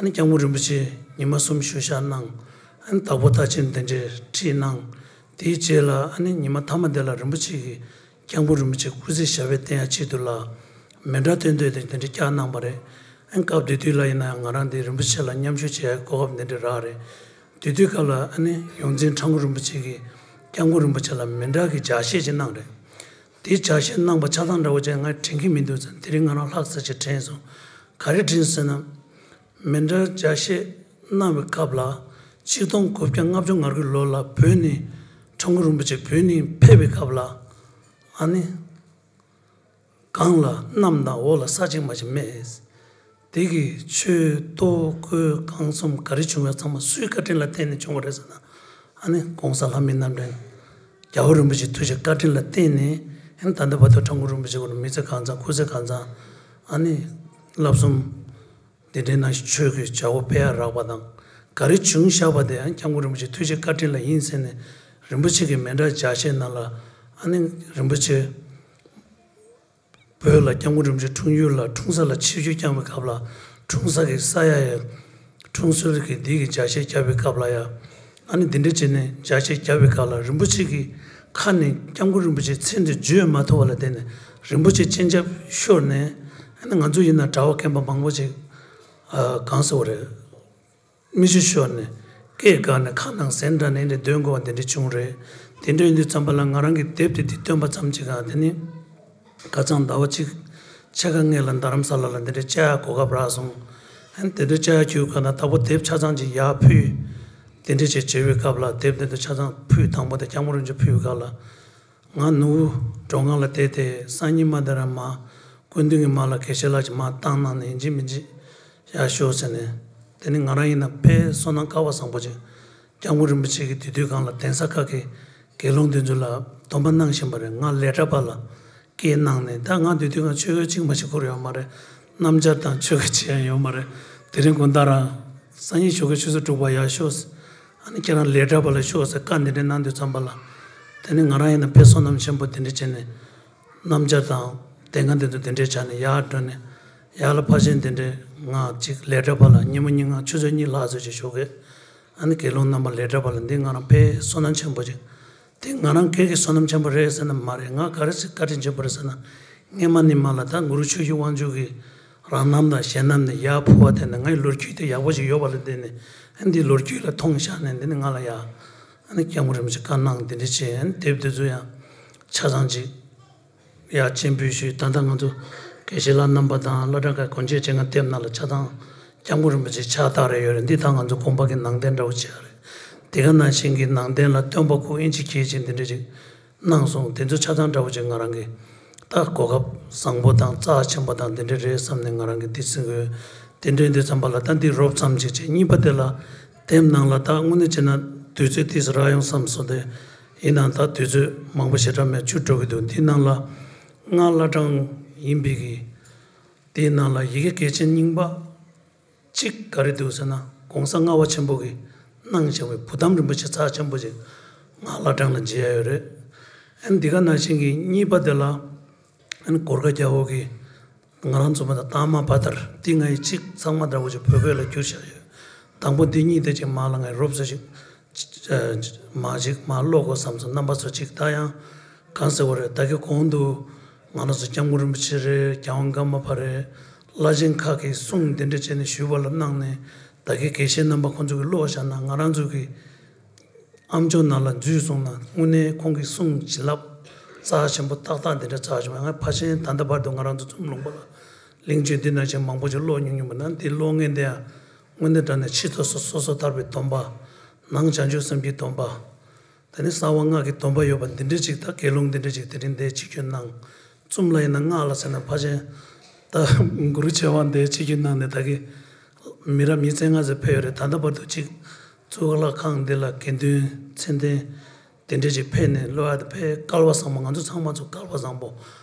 ནི་༸སྐྱབས་མགོན་རིན་པོ་ཆེ་ཉི་མ་གསུམ་བཞུགས་ཞག་གནང་། ཨ་ནི་དྭགས་པོ་ལྟ་ཆེན་གདན་འདྲེན་ཁྲིད་གནང་། དེའི་རྗེས་ལ་ཨ་ནི་ཉི་མ་མཐའ་མ་དེ་ལ་རིན་པོ་ཆེ་གིས་༸སྐྱབས་མགོན་རིན་པོ་ཆེ་སྐུ་ཚེ་ཞབས་པད་བརྟན་ཡ་ཆེད་དུ་ལ་མཎྜལ་སྟོན་ཐོག་དེ་དེ་འདྲ་བསྐྱངས་གནང་བ་རེད། ཨ་ནི་སྐབས་དེ་དུས་ལ་ཡིན་ན་ཡང་ང་རང་དེ་རིན་པོ་ཆེ་ལ་མཉམ་ཞུགས་བྱེད་ཡ་གོ་སྐབས་དེ་འདྲ་རག་རེད། དེ་དུས་སྐབས་ལ་ཨ་ནི་ཡོངས་འཛིན་ཁྲ་འགུ་རིན་པོ་ཆེ་གིས་ སྐྱབས་མགོན་རིན་པོ་ཆེ་ལ་མི་འདྲ་གི་ལྗགས་བཤད་ཅིག་གནང་རེད། དེ་ལྗགས་བཤད་གནང་པ་ཆ་ཚང་འདྲ་བོ་ཅིག་ང་དྲན་གྱི་མི་འདུག་ཟེར། དེ་རིང་ང་རང་ལྷག་ཙམ་ཅིག་དྲན་སོང་། ག་རེ་དྲན་ཟེར་ན། མི་འདྲ་ལྗགས་བཤད་གནང་བའི་སྐབས་ལ། ཆིག་སྟོང་དགུ་བརྒྱ་ལྔ་བཅུ་ང་དགུའི་ལོ་ལ་བོད་ནས་ཁྲ་འགུ་རིན་པོ་ཆེ་བོད་ནས་ཕེབས་པའི་སྐབས་ལ། ཨ་ནི། སྒང་ལ་གནམ་དང་འོག་ལ་ས་གཅིག་མ་གཅིག་མེད། དེ་གི་ཆོས་གཏོ་བཀོལ་གང་གསུམ་ག་རེ་བྱུང་བའི་ཚང་མ་སུའི་བཀའ་དྲིན་ལ་བརྟེན་ནས་བྱུང་བ་རེད་ཟེར་ན། ཨ་ནི་༸གོང་ས་ལྷ་མིའི་རྣམ་འདྲེན། རྒྱལ་བ་རིན་པོ་ཆེའི་ཐུགས་རྗེ་བཀའ་དྲིན་ལ་བརྟེན་ནས། ཨ་ནི་ད་ལྟ་བར་དུ་ཁྲ་འགུ་རིན་པོ་ཆེ་ཁོ་ན་མི་ཚེ་གང་ཚང་སྐུ་ཚེ་གང་ཚང་། ཨ་ནི་བསླབ་གསུམ། འདི་འདྲའི་ནང་ཆོས་ཀྱི་བྱ་བ་སྤེལ་ཡ་རག་པ་དང་། ག་རེ་བྱུང་བཞག་པ་དེ་ཡང་༸སྐྱབས་མགོན་རིན་པོ་ཆེའི་ཐུགས་རྗེ་བཀའ་དྲིན་ལ་ཡིན་ཟེར་ནས། རིན་པོ་ཆེ་གི་མི་འདྲ་ལྗགས་བཤད་ནང་ལ། ཨ་ནི་རིན་པོ་ཆེ་བོད་ལ་༸སྐྱབས་མགོན་རིན་པོ་ཆེ་འཁྲུངས་ཡུལ་ལ་འཁྲུངས་ས་ལ་ཆིབས་བསྒྱུར་བསྐྱངས་པའི་སྐབས་ལ། འཁྲུངས་ས་གི་ས་ཡ་ཡ། འཁྲུངས་སྲོལ་གྱི་འདི་གི་ལྗགས་བཤད་བརྒྱབ་པའི་སྐབས་ལ་ཡ། ཨ་ནི་འདི་འདྲ་བྱས་ནས་ལྗགས་བཤད་བརྒྱབ་པའི་སྐབས་ལ་རིན་པོ་ཆེ་གི་ཁ་ནས་༸སྐྱབས་མགོན་རིན་པོ་ཆེའི་མཚན་དེ་བརྗོད་མ་ཐུབ་པ་ལ་བརྟེན་ནས། རིན་པོ་ཆེ་སྤྱན་ཆབ་ཤོར་ནས། ཨ་ནི་ང་ཚོ་ཡིན་ན་གྲྭ་པ་རྒན་པ་མང་པོ་ཅིག་ཨ། གང་ཟེར་བ་རེད། མིག་ཆུ་ཤོར་ནས། སྐད་འགག་ནས། ཁ་ནང་ཟན་འདྲ་ནས་འདི་འདོན་དགོས་པ་འདི་འདྲ་བྱུང་རེད། དེ་འདྲ་ཡིན་དུས་ཙམ་པ་ལ་ང་རང་གིས་དེབ་དེ་འདི་བཏོན་པ་ཙམ་གྱིས་གང་། དེ་ནི་ཁ་སང་ཟླ་བ་གཅིག་ཕྱེད་ཀ་སྔོན་ལ་རྡ་རམ་ས་ལ་ལ་འདི་འདྲ་བཅར་ཡ་གོ་སྐབས་རག་སོང་། ཨ་ནི་དེ་འདྲ་བཅར་ཡ་ཁྱོད་ག་ན་དྭགས་པོ་དེབ་ཆ་ཚང་ཅིག་ཡར་ཕུལ། དེ་འདྲ་ཅིག་བྱེད་པའི་སྐབས་ལ་དེབ་འདི་ཚོ་ཆ་ཚང་ཕུལ། དང་པོ་དེ་༸སྐྱབས་མགོན་རིན་པོ་ཆེ་ཕུལ་བའི་སྐབས་ལ། ང་ནུ་བོ་གྲོང་ཁང་ལ་བསྡད་དེ་སང་ཉིན་མ་དེ་ར་མ་སྐུ་མདུན་གྱི་མ་ལ་དགེ་བཤེས་ལགས་ཀྱིས་མ་བཏང་གནང་ནས་ཡིན་གཅིག་མིན་གཅིག་ཡར་ཤོག་ཟེར་ནས། དེ་ནི་ང་རང་ཡིན་ན་དཔེ་བསོད་ནམས་སྐལ་བ་བཟང་པོ་ཅིག ༸སྐྱབས་མགོན་རིན་པོ་ཆེ་གིས་དེ་དུས་སྒང་ལ་གདན་ས་ཁག་གི་དགེ་སློང་དེ་ཚོ་ལ་སྡོམ་པ་གནང་བཞིན་པ་རེད། ང་ལས་གྲྭ་པ་ལ་སྐད་གནང་ནས། ད་ང་དེ་དུས་སྒང་ཆོས་གོས་གཅིག་མ་གཅིག་ཁུར་ཡོད་མ་རེད། སྣམ་སྦྱར་དང་ཆོས་གོས་གཅིག་ཡང་ཡོད་མ་རེད། དེ་རིང་དགོང་དག་རང་སང་ཉིན་ཞོགས་ཀས་ཆུ་ཚོད་དྲུག་པ་ཡར་ཤོག་ཨ་ནི་ཁྱེད་རང་ལས་གྲྭ་པ་ལ་ཤོག་ཟེར་བཀའ་འདི་འདྲ་གནང་དུས་ཙམ་པ་ལ། དེ་ནི་ང་རང་ཡིན་ན་དཔེ་བསོད་ནམས་ཆེན་པོ་དེ་འདྲ་བྱས་ནས། སྣམ་སྦྱར་དང་དེ་སྒང་དེ་ཚོ་དེ་འདྲ་བྱས་ནས་ཡར་འགྲོ་ནས། ཡར་ལ་ཕར་ཕྱིན་དེ་འདྲ་ང་གཅིག་ལས་གྲྭ་པ་ལ་ཉིན་མོ་ཉིན་ང་ཆུ་ཚོད་གཉིས་ལྷག་ཙམ་ཅིག་ཞོགས་ཀས། ཨ་ནི་དགེ་སློང་རྣམ་པ་ལས་གྲྭ་པ་ལ་འདི་ང་རང་དཔེ་བསོད་ནམས་ཆེན་པོ་ཅིག་དེ་ང་རང་སྒེར་གྱི་བསོད་ནམས་ཆེན་པོ་རེད་ཟེར་ན་མ་རེད། ང་ག་རེ་ཟེར་བཀའ་དྲིན་ཆེན་པོ་རེད་ཟེར་ན། སྔས་མ་ནས་མ་ལ་ད་གུ་རུ་ཆོས་ཀྱི་དབང་ཕྱུག་གི་རང་རྣམ་དང་གཞན་རྣམ་ནས་ཡར་ཕུལ་བ་དེ་ནི་ང་ཡི་ལོ་རྒྱུས་དེ་ཡག་པོ་ཞིག་ཡོད་པ་ལ་བརྟེན་ནས། ཨ་ནི་འདི་ལོ་རྒྱུས་ལ་མཐོང་བཞག་ནས། འདི་ནི་ང་ལ་ཡ། ཨ་ནི་སྐྱབས་མགོན་རིན་པོ་ཆེ་བཀའ་གནང་འདི་འདྲ་བྱས། ཨ་ནི་དེབ་དེ་ཚོ་ཡང་ཆ་ཚང་ཅིག་ཡར་སྤྱན་འབུལ་ཞུས། ད་ལྟ་ང་ཚོ་དགེ་བཤེས་ལགས་རྣམ་པ་དང་བླ་བྲང་ཁག་གི་གོང་ཆེན་ཆེ་ཁག་དེབ་ནང་ལ་ཆ་ཚང་སྐྱབས་མགོན་རིན་པོ་ཆེ་ཕྱག་རྟགས་རེ་ཡོད་རེད། འདི་ད་ང་ཚོ་དགོན་པ་གི་ནང་རྟེན་འདྲ་བོ་བྱས་རེད། དེ་ག་ནང་བཞིན་གྱི་ནང་རྟེན་ལ་སྟོན་པ་སྐུ་དབྱིན་ཇི་སྐད་ཅིག་འདི་འདྲ་ཅིག་གནང་སོང་། དེ་ཚོ་ཆ་ཚང་འདྲ་བོ་ཅིག་ང་རང་གིས་ད་གོ་སྐབས་བཟང་པོ་དང་རྩ་ཆེན་པོ་དང་འདི་འདྲ་རེད་བསམ་ནས་ང་རང་གིས་འདི་ཟིན་དགོས། དེ་འདྲ་ཡིན་དུས་ཙམ་པ་ལ་ད་འདི་རོབ་ཙམ་ཅིག་བྱས། གཉིས་པ་དེ་ལ་དེབ་ནང་ལ་ད་དངོས་གནས་བྱས་ན་དུས་ཚོད་ཏོག་ཙམ་རག་ཡོང་བསམ་སོང་སྟེ། ཡིན་ནའང་ད་དུས་ཚོད་མང་པོ་ཞེ་དྲག་མེད། བཅུ་འགྲོ་གི་འདུག་འདི་ནང་ལ་སྔགས་བླ་བྲང་ཡིན་པའི་གི། དེའི་ནང་ལ་ཡི་གེ་གལ་ཆེན་རྙིང་པ་གཅིག་ག་རེ་འདུག་ཟེར་ན། ༸གོང་ས་ལྔ་པ་ཆེན་པོ་གིས་གནང་བཞག་པའི་བུ་དམ་རིན་པོ་ཆེ་རྩ་ཆེན་པོ་ཅིག་སྔགས་བླ་བྲང་ལ་མཇལ་ཡ་ཡོད་རེད། ཨ་ནི་འདི་ག་ནང་བཞིན་གྱི་གཉིས་པ་དེ་ལ། ཨ་ནི་གོར་ཁ་རྒྱལ་པོ་གིས་ང་རང་ཚོ་མ་ད་ཏཱ་མ་བ་ཐར་འདི་ང་ཡི་གཅིག་ཚང་མ་འདྲ་བོ་ཅིག་བོད་སྐད་ལ་བསྒྱུར་བཞག་ཡོད། དང་པོ་འདི་གཉིས་དེ་ཅིག་མ་ལ་ང་ཡི་རོབ་ཙམ་ཅིག་མ་ཅིག་མ་ཀློག་དགོས་བསམ་སོང་། རྣམ་པ་ཚོ་ཅིག་ད་ཡང་གང་ཟེར་བ་རེད། ད་གིན་གོང་དུ་ང་རང་ཚོ་སྐྱབས་མགོན་རིན་པོ་ཆེ་རེད། རྒྱལ་དབང་ཀརྨ་པ་རེད། བླ་ཆེན་ཁག་གིས་གསུང་འདི་འདྲ་བྱས་ནས་ཞུས་པ་ལ་གནང་ནས། ད་གིན་དགེ་བཤེས་རྣམ་པ་ཁོང་ཚོ་གིས་ཀློག་བཞག་ན། ང་རང་ཚོ་གི་ཨམ་ཅོག་ནང་ལ་འཛུལ་སོང་ན། དངོས་གནས་ཁོང་གི་གསུང་བྱིན་རླབས་རྩ་ཆེན་པོ་ཏག་ཏག་འདི་འདྲ་རྩ་ཆེན་པོ། ང་ཕལ་ཆེར་ད་ལྟ་བར་དུ་ང་རང་ཚོ་ཙུམ་ལུང་པ་ལ་གླིང་རྗེ་འདི་ནང་བཞིན་མང་པོ་ཞིག་ཀློག་མྱོང་མྱོང་མེད་ན། འདི་ཀློག་མཁན་དེ་ཡང་དངོས་གནས་དྲང་གནས་ཕྱི་སོ་སོ་སོ་སོ་ཐར་པའི་སྡོམ་པ། ནང་བྱང་ཆུབ་སེམས་ཀྱི་སྡོམ་པ། དེ་ནི་གསང་བ་སྔགས་ཀྱི་སྡོམ་པ་ཡོད་པ་འདི་འདྲ་ཅིག་ད་དགེ་སློང་འདི་འདྲ་ཅིག་དེ་རིང་འདིར་ཆིབས་བསྒྱུར་གནང་། ཙུམ་ལ་ཡིན་ན་སྔགས་ལ་ཟེར་ན་ཕལ་ཆེར་ད་གུ་རུ་ཆེ་བ་འདིར་ཆིབས་བསྒྱུར་གནང་ནས། ད་གིན་མི་རབས་ཉིས་ཚེ་ལྔ་ཙམ་ཕེབས་ཡོད་རེད། ད་ལྟ་བར་དུ་ཅིག་གཙུག་ལག་ཁང་འདི་ལ་དགེ་འདུན་མཚན་ལྡན་དེ་འདྲ་ཅིག་ཕེབས་ནས་ཀློག་ཡ་དེ་དཔེ་སྐལ་བ་བཟང་པོ། ང་ཚོ་ཚང་མ་ཚོ་སྐལ་བ་བཟང་པོ།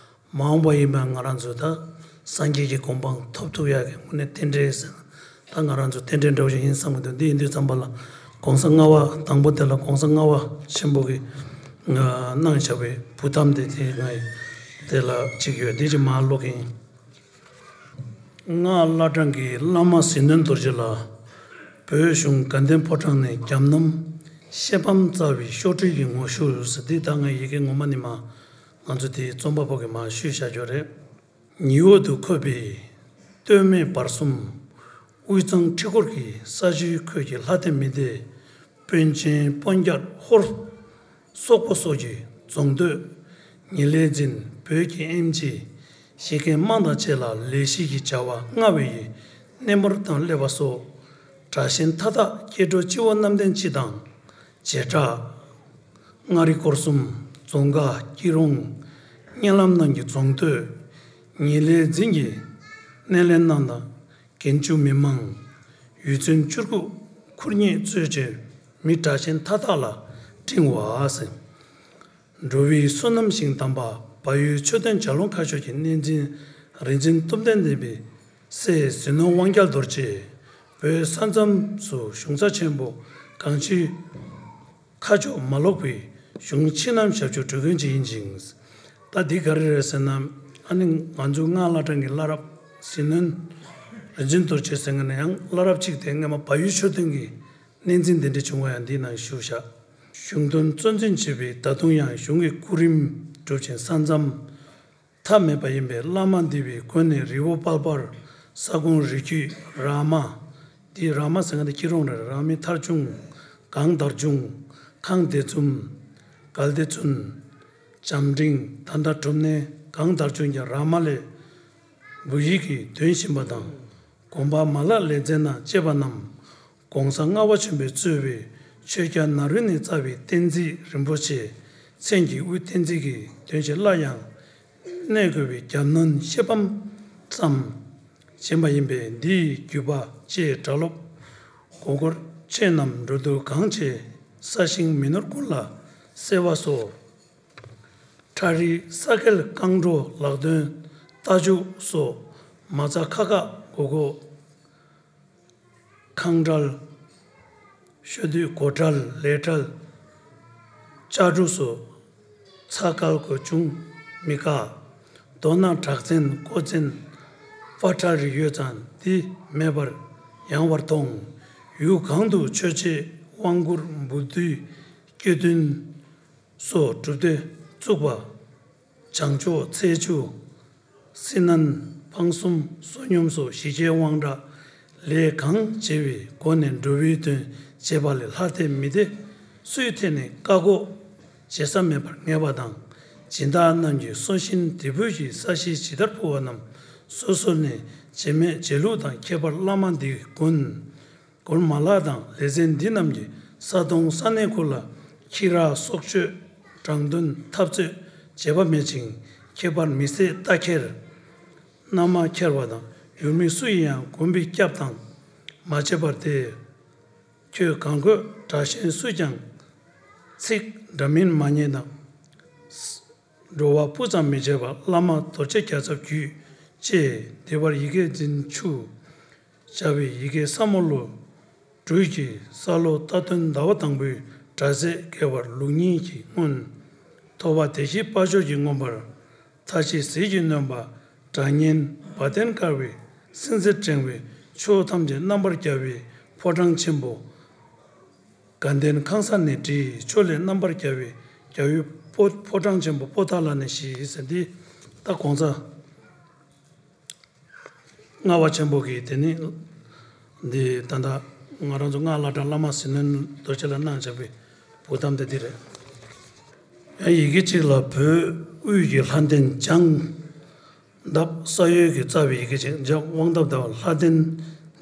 མ་འོངས་པ་ཡིན་པའི་ང་རང་ཚོ་ད་སངས་རྒྱས་ཀྱི་གོ་འཕང་ཐོབ་ཐུབ་ཡག་གི་དངོས་གནས་རྟེན་འབྲེལ་ཟེར་ན། ད་ང་རང་ཚོ་རྟེན་འབྲེལ་འདྲ་བོ་ཞིག་ཡིན་བསམ་གྱི་འདུག་འདི་ཡིན་དུས་ཙམ་པ་ལ་༸གོང་ས་ལྔ་པ་དང་པོ་དེ་ལ་༸གོང་ས་ལྔ་པ་ཆེན་པོ་གིས་གནང་བཞག་པའི་བུ་དམ་དེ་དེ་ང་ཡི་དེ་ལ་གཅིག་ཡོད། འདི་ཅིག་མར་ཀློག་གིན། སྔགས་བླ་བྲང་གི་བླ་མ་ཟིལ་གནོན་རྡོ་རྗེ་ལ། བོད་གཞུང་དགའ་ལྡན་ཕོ་བྲང་ནས་རྒྱབ་གནམ་གཤེད་པམ་རྩ་བའི་ཤོག་དྲིལ་གྱི་ངོ་བཤུས་ཟེར། འདི་ད་ང་ཡི་གེ་ངོ་མ་ནི་མ་ང་ཚོ་དེའི་རྩོམ་པ་པོ་གིས་མར་བཤུས་བཞག་ཡོད་རེད། ཉི་འོག་ཏུ་འཁོད་པའི་སྟོད་སྨད་བར་གསུམ། དབུས་གཙང་ཁྲི་སྐོར་གྱི་ས་གཞིའི་ཁོད་ཀྱི་ལྷ་སྡེ་མི་སྡེ། དཔོན་ཆེན་དཔོན་རྒྱགས་ཧོར། སོག་པོ་སོགས་ཀྱི་རྫོང་སྟོད། ཉི་ལས་འཛིན་བོད་ཀྱི་ཨེམ་ཆི། ཞིག་མཁན་དམངས་དང་བཅས་ལ་ལས་ཤིག་གི་བྱ་བ་མངའ་བའི་ཡི་གནས་མོར་དང་སླེབས་པ་སོགས། དྲག་ཞན་མཐའ་དག་སྐྱེ་འགྲོ་སྤྱི་བོ་གནམ་བསྟན་སྤྱི་དང་། བྱེ་བྲག་མངའ་རིས་སྐོར་གསུམ། རྫོང་ཁག་སྐྱིད་གྲོང་། གཉའ་ལམ་རྣམས་ཀྱི་རྫོང་སྟོད། ཉི་ལས་འཛིན་གྱིས་སྣེ་ལེན་གནང་དང་། རྒན་བཅུ་མི་མང་། ཡུལ་ཚན་བཅུ་དགུ་ཁུར་ཉེས་གཙོས་བྱས་མི་དྲག་ཞན་མཐའ་དག་ལ་སྤྲིང་བ་ཟེར། འགྲོ་བའི་བསོད་ནམས་ཞིང་དམ་པ་བལ་ཡུལ་མཆོད་རྟེན་བྱ་ལུང་ཁ་ཤོར་གྱི་གནས་འཛིན་རིག་འཛིན་སྟོབས་ལྡན་ལྡན་པའི་སྲས་ཟིལ་གནོན་དབང་རྒྱལ་རྡོ་རྗེ། བོད་ས་མཚམས་སུ་གཞུང་ས་ཆེན་པོ་གངས་ཅན་ཁ་ཕྱོགས་མ་ལོག་པའི་གཞུང་ཕྱི་ནང་ཞབས་ཞུ་སྒྲུབ་མཁན་ཅིག་ཡིན་ཅིང་། ད་འདི་ག་རེ་རེད་ཟེར་ན། ཨ་ནི་ང་ཚོའི་སྔགས་བླ་བྲང་གི་བླ་རབས་ཟིལ་གནོན་རིག་འཛིན་རྡོ་རྗེ་ཟེར་མཁན་ནི་ཡང་བླ་རབས་གཅིག་དེ་སྔོན་མ་བལ་ཡུལ་མཆོད་རྟེན་གྱི་གནས་འཛིན་གདན་འདྲེན་བྱུང་བ་ཡང་འདིའི་ནང་བཞུགས་བཞག་གཞུང་དོན་གཙོ་འཛིན་བྱེད་པའི་ད་དུང་ཡང་གཞུང་གི་སྐུ་རིམ་སྒྲུབ་ཅིང་ས་མཚམས་མཐའ་མེད་པ་ཡིན་པས། བླ་མ་འདི་པའི་སྒོ་ནས་རི་བོ་དཔལ་འབར། ས་སྒོང་རི་རྒྱུད་ར་མ། འདི་ར་མ་ཟེར་མཁན་དེ་སྐྱིད་གྲོང་རེད། ར་མའི་མཐར་ཕྱུང་། གངས་དར་ལྗོངས། ཁང་བདེ་ཚུམ། གལ་ཏེ་ཚུན། འཇམ་འབྲིང་། ད་ལྟ་གྲུབ་གནས། གངས་དར་ལྗོངས་ཀྱི་ར་མ་ལས། འབུ་ཡིག་གིས་འདོན་བཞིན་པ་དང་། དགོན་པ་མ་ལག་ལས་མཛད་ན་བཅས་པ་རྣམས། ༸གོང་ས་ལྔ་པ་ཆེན་པོས་གཙོས་པའི་ཆོས་རྒྱལ་ནཱ་རོ་ནས་བཅར་བའི་བསྟན་འཛིན་རིན་པོ་ཆེ་མཚན་གྱི་དབུས་བསྟན་འཛིན་གྱི་དོན་ཆེན་སླར་ཡང་གནས་དགོས་པའི་རྒྱབ་སྣོན་ཤེས་པའམ་བརྩམས་བྱིན་པ་ཡིན་པས། འདིའི་བརྒྱུད་པ་བཅས་གྲྭ་སློབ་མགོན་སྐོར་ཆེན་རྣམས་འགྲོ་འདུག་གང་ཆེ་ས་ཞིང་མི་ནོར་ཀུན་ལ་སེལ་བ་སོགས། ཁྲ་རིས་ས་སྐལ་རྐང་བྲོ་ལག་འདོན་རྟ་རྒྱུག་སོགས་མ་རྩ་ཁ་ཁ་གོ་གོ། ཁང་བྲལ། ཤོ་དུས་སྒོ་བྲལ་ལས་བྲལ། ལྕགས་འབྲུ་སོགས་ཚ་སྐལ་གོ་བྱུང་མི་དཀའ། མདོར་ན་དྲག་བཙན་ཀོ་བཙན་དཔའ་ཁྲ་རིས་ཡོད་ཙང་འདི་མེད་པར་ཡང་བར་མཐོང་། ཡུལ་གང་དུ་ཆོས་བྱེད་དབང་བསྐུར་འབུལ་སྡུད་སྐྱེ་བདུན་སོགས་སྒྲུབ་སྡེ་བཙུགས་པ། བྱང་ཕྱོགས་ཚེས་བཅུ། སྲི་ནན་འཕང་གསུམ་བསོད་སྙོམས་སོགས་ཞི་རྒྱས་དབང་དྲག་ལས་གང་བྱེད་པའི་སྒོ་ནས་འགྲོ་བའི་དོན་བྱེད་པ་ལས་ལྷ་སྡེ་མི་སྡེ་སུའི་ཐད་ནས་བཀའ་བསྒོ་བྱེད་ས་མེད་པར་ངེས་པ་དང་། སྦྱིན་བདག་རྣམས་ཀྱི་སྲོག་ཤིང་འདི་བོད་ཀྱི་ས་གཞི་ཇི་ལྟར་ཕུལ་བ་རྣམས་སོ་སོ་ནས་བྱེད་མེད་བྱེད་ལུགས་དང་། ཁྱད་པར་བླ་མ་འདི་དགོན། སྒོར་མ་ལག་དང་ལེ་ཚན་འདི་རྣམས་ཀྱིས་ས་དོང་ས་གནས་ཁུལ་ལ་ཁྱི་ར་སྲོག་གཅོད་དྲང་དོན་འཐབ་རྩོད་བྱེད་པ་མེད་ཅིང་། ཁྱད་པར་མི་བསད་རྟ་ཁྱེར་མནའ་མ་ཁྱེར་བ་དང་ཡུལ་མི་སུ་ཡིན་ཡང་དགོན་པའི་སྐྱབས་དང་མ་བྱེད་པར་ཏེ། ཁྱོད་གང་དགོས་དྲག་ཞན་སུས་ཀྱང་ཚིག་འདྲ་མིན་མ་ཉན་དང་། འགྲོ་བ་སྤུ་ཙམ་མི་བྱེད་པར་བླ་མ་རྡོ་རྗེ་རྒྱལ་ཚབ་བརྒྱུད་ཅེས་བདེ་བར་ཡི་གེ་འཛིན་ཆུ་བྱ་བའི་ཡི་གེ་ས་མོ་ལོ་སྦྲུལ་གྱི་ས་ལོ་རྟ་སྟོན་ཟླ་བ་དང་པོའི་གྲྭ་ཚེས་དགེ་བར་ལུགས་གཉིས་ཀྱི་སྔོན། ཐོ་བ་བདེ་གཤེགས་དཔལ་འབྱོར་གྱིས་མངོན་པར་མཐའ་བཞི་ཟིལ་གྱིས་གནོན་པ་སྒྲ་སྙན་བ་དན་དཀར་བའི་སེང་ཟེར་ཕྲེང་བའི་ཕྱོགས་ཐམས་ཅད་རྣམ་པར་རྒྱལ་བའི་ཕོ་བྲང་ཆེན་པོ། དགའ་ལྡན་ཁང་གསར་ནས་བྲིས། ཕྱོགས་ལས་རྣམ་པར་རྒྱལ་བའི་རྒྱལ་བའི་ཕོ་ཕོ་བྲང་ཆེན་པོ་པོ་ཏཱ་ལ་ནས་ཞེས་ཟེར། འདི་ད་གོང་ས་ལྔ་པ་ཆེན་པོ་གིས་དེ་ནི་འདི་ད་ལྟ་ང་རང་ཚོ་སྔགས་བླ་བྲང་བླ་མ་ཟིལ་གནོན་རྡོ་རྗེ་ལ་གནང་བྱ་བའི་བུ་གཏམ་དེ་འདི་རེད། ཡང་ཡི་གེ་གཅིག་ལ་བོད་དབུས་ཀྱི་ལྷ་ལྡན་བྱང་འདབས་ས་གཡོས་ཀྱི་རྩ་བའི་ཡི་གེ་ཅིག་འཇབ་དབང་འདབས་ཟླ་བ་ལྷ་ལྡན་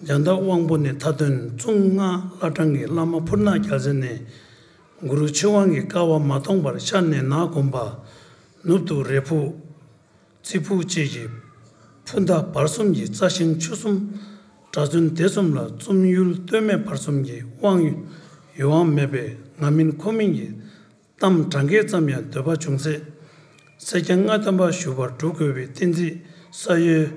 བྱང་འདབས་དབང་པོ་ནས་མཐའ་དོན་གཙུག་སྔགས་བླ་བྲང་གི་བླ་མ་ཕུར་ནག་རྒྱལ་མཚན་ནས་གུ་རུ་ཆོས་དབང་གི་བསྐལ་བ་མ་སྟོངས་པར་ཤར་ནས་ནག་དགོན་པ། ནུབ་ཏུ་རེ་ཕུག་རྩེ་ཕུག་བཅས་ཀྱི་ཕུ་མདའ་བར་གསུམ་གྱི་རྩ་ཞིང་ཆུ་གསུམ་གྲྭ་བཙུན་སྡེ་གསུམ་ལ་བཙུམ་ཡུལ་སྟོད་སྨད་བར་གསུམ་གྱི་དབང་ཡོད་དབང་མེད་པས་ང་མིན་ཁོ་མིན་གྱི་གཏམ་གྲངས་ཀའི་ཙམ་ཡང་འདོད་པ་བྱུང་ཚེ། སེར་སྐྱ་ལྔ་སྟོན་པ་བཞུགས་པར་སྒྲུབ་དགོས་པའི་བསྟན་འཛིན་ས་གཡོས་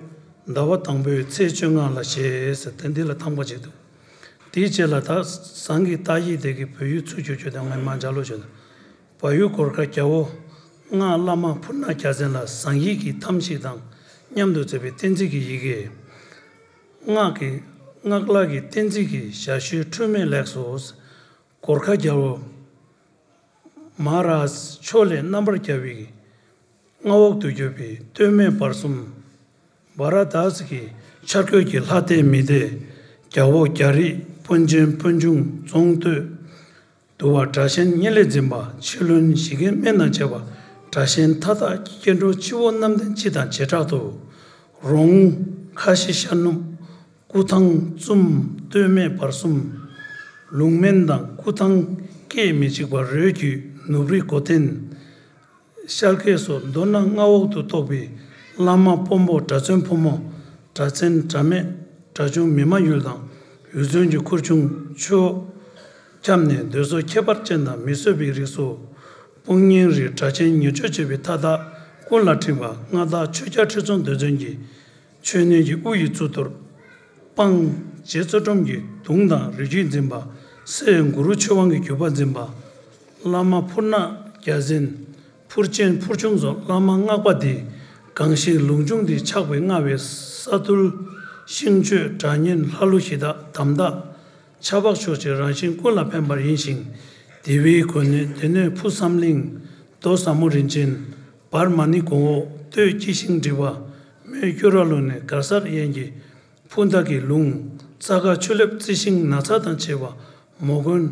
ཟླ་བ་དང་པོའི་ཚེས་བཅོ་ལྔ་ལ་བཞེས་ཟེར་ཏེ་འདི་ལ་ཐང་པ་ཅིག་འདུག་དེའི་རྗེས་ལ་ད་ཟངས་ཀྱི་རྟ་ཡིག་དེ་གི་བོད་ཡིག་ཚུར་བསྒྱུར་རྒྱུ་དེ་ངས་མ་ལྗགས་ཀློག་བྱས་ན། བལ་ཡུལ་གོར་ཁ་རྒྱལ་པོ་སྔགས་བླ་མ་ཕུར་ནག་རྒྱལ་མཚན་ལ་ཟངས་ཡིག་གི་ཐམ་ཞིག་དང་མཉམ་དུ་མཛད་པའི་བསྟན་འཛིན་གྱི་ཡི་གེ། སྔགས་ཀྱི་སྔགས་བླ་གི་བསྟན་འཛིན་གྱི་ཞལ་བཤུས་འཁྲུལ་མེད་ལེགས་སོ། གོར་ཁ་རྒྱལ་པོ་མ་ཧཱ་རཱ་ཇ་ཕྱོགས་ལས་རྣམ་པར་རྒྱལ་བའི་མངའ་འོག་ཏུ་གྱུར་པའི་སྟོད་སྨད་བར་གསུམ་བྷ་ར་དཱས་ཀྱི་ཆར་སྐོད་ཀྱི་ལྷ་སྡེ་མི་སྡེ་རྒྱལ་པོ་རྒྱལ་རིགས་དཔོན་ཆེན་དཔོན་ཆུང་རྫོང་སྟོད། འདུལ་བ་སྒྲ་གཅན་ཉེ་ལས་འཛིན་པ། ཕྱི་བློན་ཞི་རྒྱས་སྨན་དང་བཅས་པ། སྒྲ་གཅན་མཐའ་དག་སྐྱེ་འགྲོ་སྤྱི་བོ་རྣམ་ལྡན་སྤྱི་དང་བྱེ་བྲག་ཏུ། རོང་ཁ་ཤི་ཤར་ནུབ་སྐུ་ཐང་གཙུམ་སྟོད་སྨད་བར་གསུམ། ལུང་སྨད་དང་སྐུ་ཐང་སྐད་མི་གཅིག་པ་རོལ་གྱི་ནུབ་རི་སྒོ་བསྟན། ཤར་སྐད་སོགས། མདོར་ན་མངའ་འོག་ཏུ་གཏོགས་པའི་བླ་མ་དཔོན་པོ་གྲྭ་བཙུན་ཕོ་མོ་གྲྭ་བཙུན་གྲྭ་མེད་གྲྭ་ཆུང་མི་མ་ཡུལ་དང་ཡུལ་ཚན་གྱི་ཁུར་ཆུང་ཆོས་ཁྱབ་ནས་འདོད་སོགས་ཁྱད་པར་ཅན་དང་མི་བཟོད་པའི་རིགས་སུ། དཔུང་གཉེན་རིགས་སྒྲ་གཅན་ཉེར་སྤྱོད་བྱེད་པའི་མཐའ་དག་ཀུན་ལ་ཕྲིན་པ་མངའ་བདག་ཆོས་རྒྱལ་ཁྲི་སྲོང་ལྡེ་བཙན་གྱི་མཆོད་གནས་ཀྱི་དབུ་ཡི་གཙུག་ཏོར། སྤང་རྗེ་བཙོ་སྒྲོམ་གྱི་གདུང་དང་རི་རྒྱུད་འཛིན་པ། སྲས་གུ་རུ་ཆོས་དབང་གི་བརྒྱུད་པ་འཛིན་པ། བླ་མ་ཕུར་ནག་བརྒྱ་འཛིན། ཕུར་ཆེན་ཕུར་ཆུང་སོགས་བླ་མ་སྔགས་པ་འདི། གང་ཞིག་ལུང་ཆུང་འདི་ཆགས་པའི་མངའ་བའི་ས་རྡུལ། ཤིང་གཅོད་སྒྲ་སྙན་ལྷ་ཀླུ་གཞི་བདག་དམ་བདག་ཆར་པ་ཕྱོགས་ཀྱི་རང་བཞིན་ཀུན་ལ་ཕན་པ་ཡིན་ཞིང་། དེ་བའི་གོ་གནས་སྡེ་སྣོད་ཕུ་བསམ་གླིང་། རྡོ་ཟབ་མོ་རིན་ཆེན། བར་མ་ཎི་གོང་འོག་སྟོད་སྐྱིད་ཤིང་སྒྲིབ་པ། སྨད་སྐྱུ་ར་ལུ་ནས་གར་སར་དབྱེན་གྱི། ཕུ་མདའ་གི་ལུང་། རྩྭ་ཁ་ཆུ་ལེབ་རྩི་ཤིང་ན་ཚ་དང་བཅས་པ། མོ་དགོན་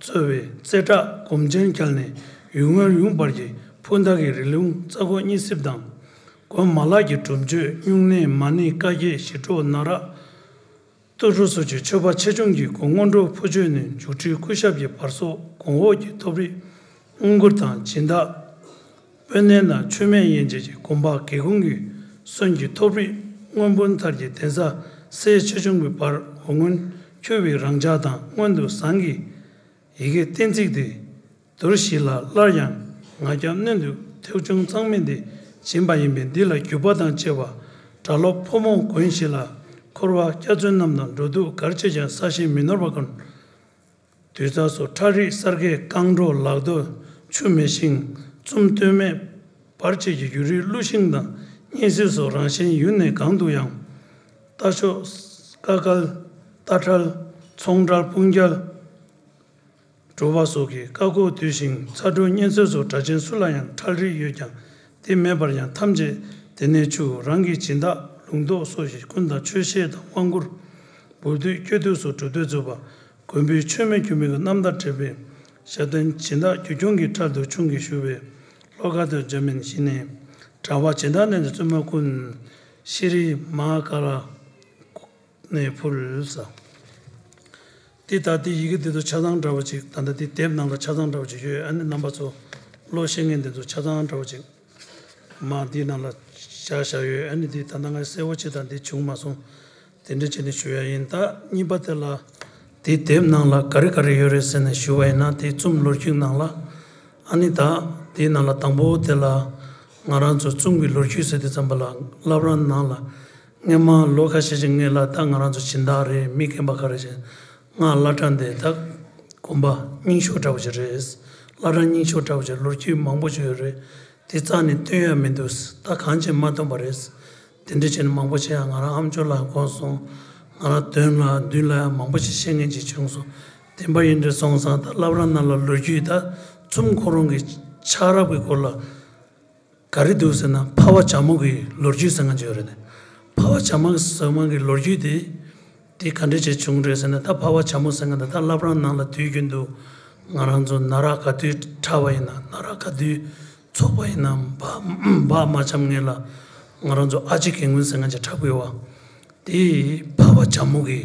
གཙོས་པའི་རྩེ་བྲག་སྒོམ་ཆེན་ཁྱེར་ནས་ཡུལ་སྔོན་ཡུལ་བར་གྱི་ཕུ་མདའ་གི་རི་ལུང་རྩྭ་མགོ་གཉིས་སྲིབ་དང་། དགོན་མ་ལག་གི་སྒྲུབ་མཆོད་སྨྱུང་གནས་མ་ཎི་བཀའ་བརྒྱད་ཞི་ཁྲོ་ན་ར། ཏུ་ཧྲུ་སོགས་ཀྱི་མཆོད་པ་ཆེ་ཆུང་གི་སྒོ་སྔོན་འགྲོ་ཕུ་མཆོད་ནས་མཇུག་སྒྲིལ་སྐུ་ཞབས་ཀྱི་བར་སོགས་གོང་འོག་གི་ཐོབ་རིགས་དངུལ་མགུར་དང་སྦྱིན་བདག་དཔོན་གནས་དང་མཆོད་མེ་ཡན་ཆད་ཀྱི་དགོན་པ་སྒེའུ་ཁུང་གི་སོན་གྱི་ཐོབ་རིགས་སྔོན་དཔོན་ཐར་གྱི་གདན་ས་སྲས་ཆེ་ཆུང་གི་བར་འོག་སྔོན་འཁྱུད་པའི་རང་ཅག་དང་སྔོན་དུ་ཟངས་ཀྱི་ཡི་གེ་གཏན་ཚིགས་ཏེ། དུར་བཞི་ལ་སླར་ཡང་ང་རྒྱལ་གནོན་དུ་ཐེའུ་ཆུང་གཙང་མིན་ཏེ་སྦྱིན་པ་ཡིན་པས། འདི་ལ་བརྒྱུད་པ་དང་བཅས་པ་གྲྭ་སློབ་ཕོ་མོ་དགོན་བཞི་ལ་འཁོར་བ་སྐྱག་རྫུན་རྣམས་དང་འགྲོ་འདུག་གར་བྱེད་ཀྱང་ས་གཞི་མི་ནོར་བ་ཀུན། དུས་རྩ་སོགས་ཁྲ་རིགས་གསར་བསྐལ་རྐང་བྲོ་ལག་རྡོ་ཆུ་མེ་ཤིང་གཙུམ་སྟོད་སྨད་བར་བཅས་ཀྱི་ཡུལ་རིས་ཀླུ་ཤིང་དང་གཉན་སྲིབ་སོགས་རང་བཞིན་ཡུལ་ནས་གང་དུ་ཡང་། རྟ་མཆོག་ཀ་ཀལ་རྟ་ཁྲལ་ཚོང་ཁྲལ་དཔུང་རྒྱལ། གྲོ་བ་སོགས་ཀྱི་བཀའ་བསྒོ་བསྡུས་ཤིང་ཚ་དྲོད་གཉན་སྲོད་སོགས་སྒྲ་གཅན་སུ་ལ་ཡང་ཁྲལ་རིགས་ཡོད་ཀྱང་དེ་མེད་པར་ཡང་ཐམས་ཅད་དེ་ནས་ཆུ་རང་གི་སྦྱིན་བདག་ལུང་རྟོགས་སོགས་ཀྱི་ཀུན་དང་ཆོས་བཤད་དང་དབང་བསྐུར་འབུལ་སྡུད་སྐྱོ་སྡུད་སོགས་གྲུབ་སྡེ་བཙུགས་པ་མགོན་པོའི་མཆོད་མེ་གུ་མེ་གི་རྣམ་ཐར་བྲིས་པའི་ཞབས་བརྟན་སྦྱིན་བདག་རྒྱུད་སྐྱོང་གི་ཁྲལ་དུ་ཆུང་གིས་ཞུ་བའི་ལྷོ་ཁ་དོན་འཇམ་མིན་ཞིང་ནས་གྲྭ་པ་སྦྱིན་བདག་གནས་ཀྱི་བཙུན་མ་ཀུན་ཤྲཱི་མ་ཧཱ་ཀཱ་ལ། ནས་ཕུལ་ས། དེ་ལྟར་དེ་ཡི་གེ་འདི་ཚོ་ཆ་ཚང་འདྲ་བོ་ཅིག་ད་ལྟ་དེ་དེབ་ནང་ལ་ཆ་ཚང་འདྲ་བོ་ཅིག་ཡོད། ཨ་ནི་རྣམ་པ་ཚོ་ཀློག་ཤེས་མཁན་འདི་ཚོ་ཆ་ཚང་འདྲ་བོ་ཅིག་མ་འདི་ནང་ལ་བཞག་བཞག་ཡོད། ཨ་ནི་འདི་ད་ལྟ་ང་གསལ་བོ་ཅིག་དང་འདི་བྱུང་མ་སོང་། དེ་འདྲ་བྱས་ནས་ཞུ་ཡ་ཡིན། ད་གཉིས་པ་དེ་ལ་དེ་དེབ་ནང་ལ་ག་རེ་ག་རེ་ཡོད་རེད་ཟེར་ནས་ཞུ་བ་ཡིན་ན་དེ་ཙུམ་ལོ་རྒྱུས་ནང་ལ། ཨ་ནི་ད་དེའི་ནང་ལ་དང་པོ་དེ་ལ་ང་རང་ཚོ་ཙུམ་གྱི་ལོ་རྒྱུས་ཟེར་དུས་ཙམ་པ་ལ་བླ་བྲང་ནང་ལ། སྔོན་མ་ལོ་ཁ་ཤས་ཤིག་སྔོན་ལ་ད་ང་རང་ཚོ་སྦྱིན་བདག་རེད། མི་རྒན་པ་ག་རེ་བྱས། ང་བླ་བྲང་འདི་ད་དགོན་པ་རྙིང་ཤོས་འདྲ་བོ་ཅིག་རེད། བླ་བྲང་རྙིང་ཤོས་འདྲ་བོ་ཅིག་ལོ་རྒྱུས་མང་པོ་ཅིག་ཡོད་རེད། དེ་རྩ་ནས་སྟོན་ཡ་མི་འདུག་ད་གང་བྱས་མ་སྟོན་པ་རེད། དེ་འདྲ་བྱས་ནས་མང་པོ་བྱས་ཡ་ང་རང་ཨ་མཆོག་ལ་གོ་སོང་། ང་རང་དོན་ལ་མདུན་ལ་ཡ་མང་པོ་ཞིག་ཤེས་མཁན་ཅིག་བྱུང་སོང་། དེ་འདྲ་ཡིན་དུས་སོང་ཙང་ད་བླ་བྲང་ནང་ལ་ལོ་རྒྱུས་ད་ཙུམ་ཁོ་རང་གི་ཆགས་རབས་ཀྱི་སྐོར་ལ། ག་རེ་འདུག་ཟེར་ན་འཕགས་པ་བྱ་མོ་གི་ལོ་རྒྱུས་ཟེར་མཁན་ཅིག་ཡོད་རེད་ནས། འཕགས་པ་བྱ་མོ་ཟེར་མཁན་གྱི་ལོ་རྒྱུས་དེ་དེ་ག་འདྲ་བྱས་བྱུང་རེད་ཟེར་ན། ད་འཕགས་པ་བྱ་མོ་ཟེར་མཁན་དེ་ད་བླ་བྲང་ནང་ལ་དུས་རྒྱུན་དུ་ང་རང་ཚོ་ན་རག་ག་དུས་འཁྲབ་པ་ཡིན་ན། ན་རག་ག་དུས་ཚོགས་པ་ཡིན་ན། འབག་འབག་མ་འཁྱམ་སྔོན་ལ་ང་རང་ཚོ་ཨ་ཅེ་དགེ་སྔོན་ཟེར་མཁན་ཅིག་འཁྲབ་ཀྱི་ཡོད་པ། དེ་འཕགས་པ་བྱ་མོ་གི་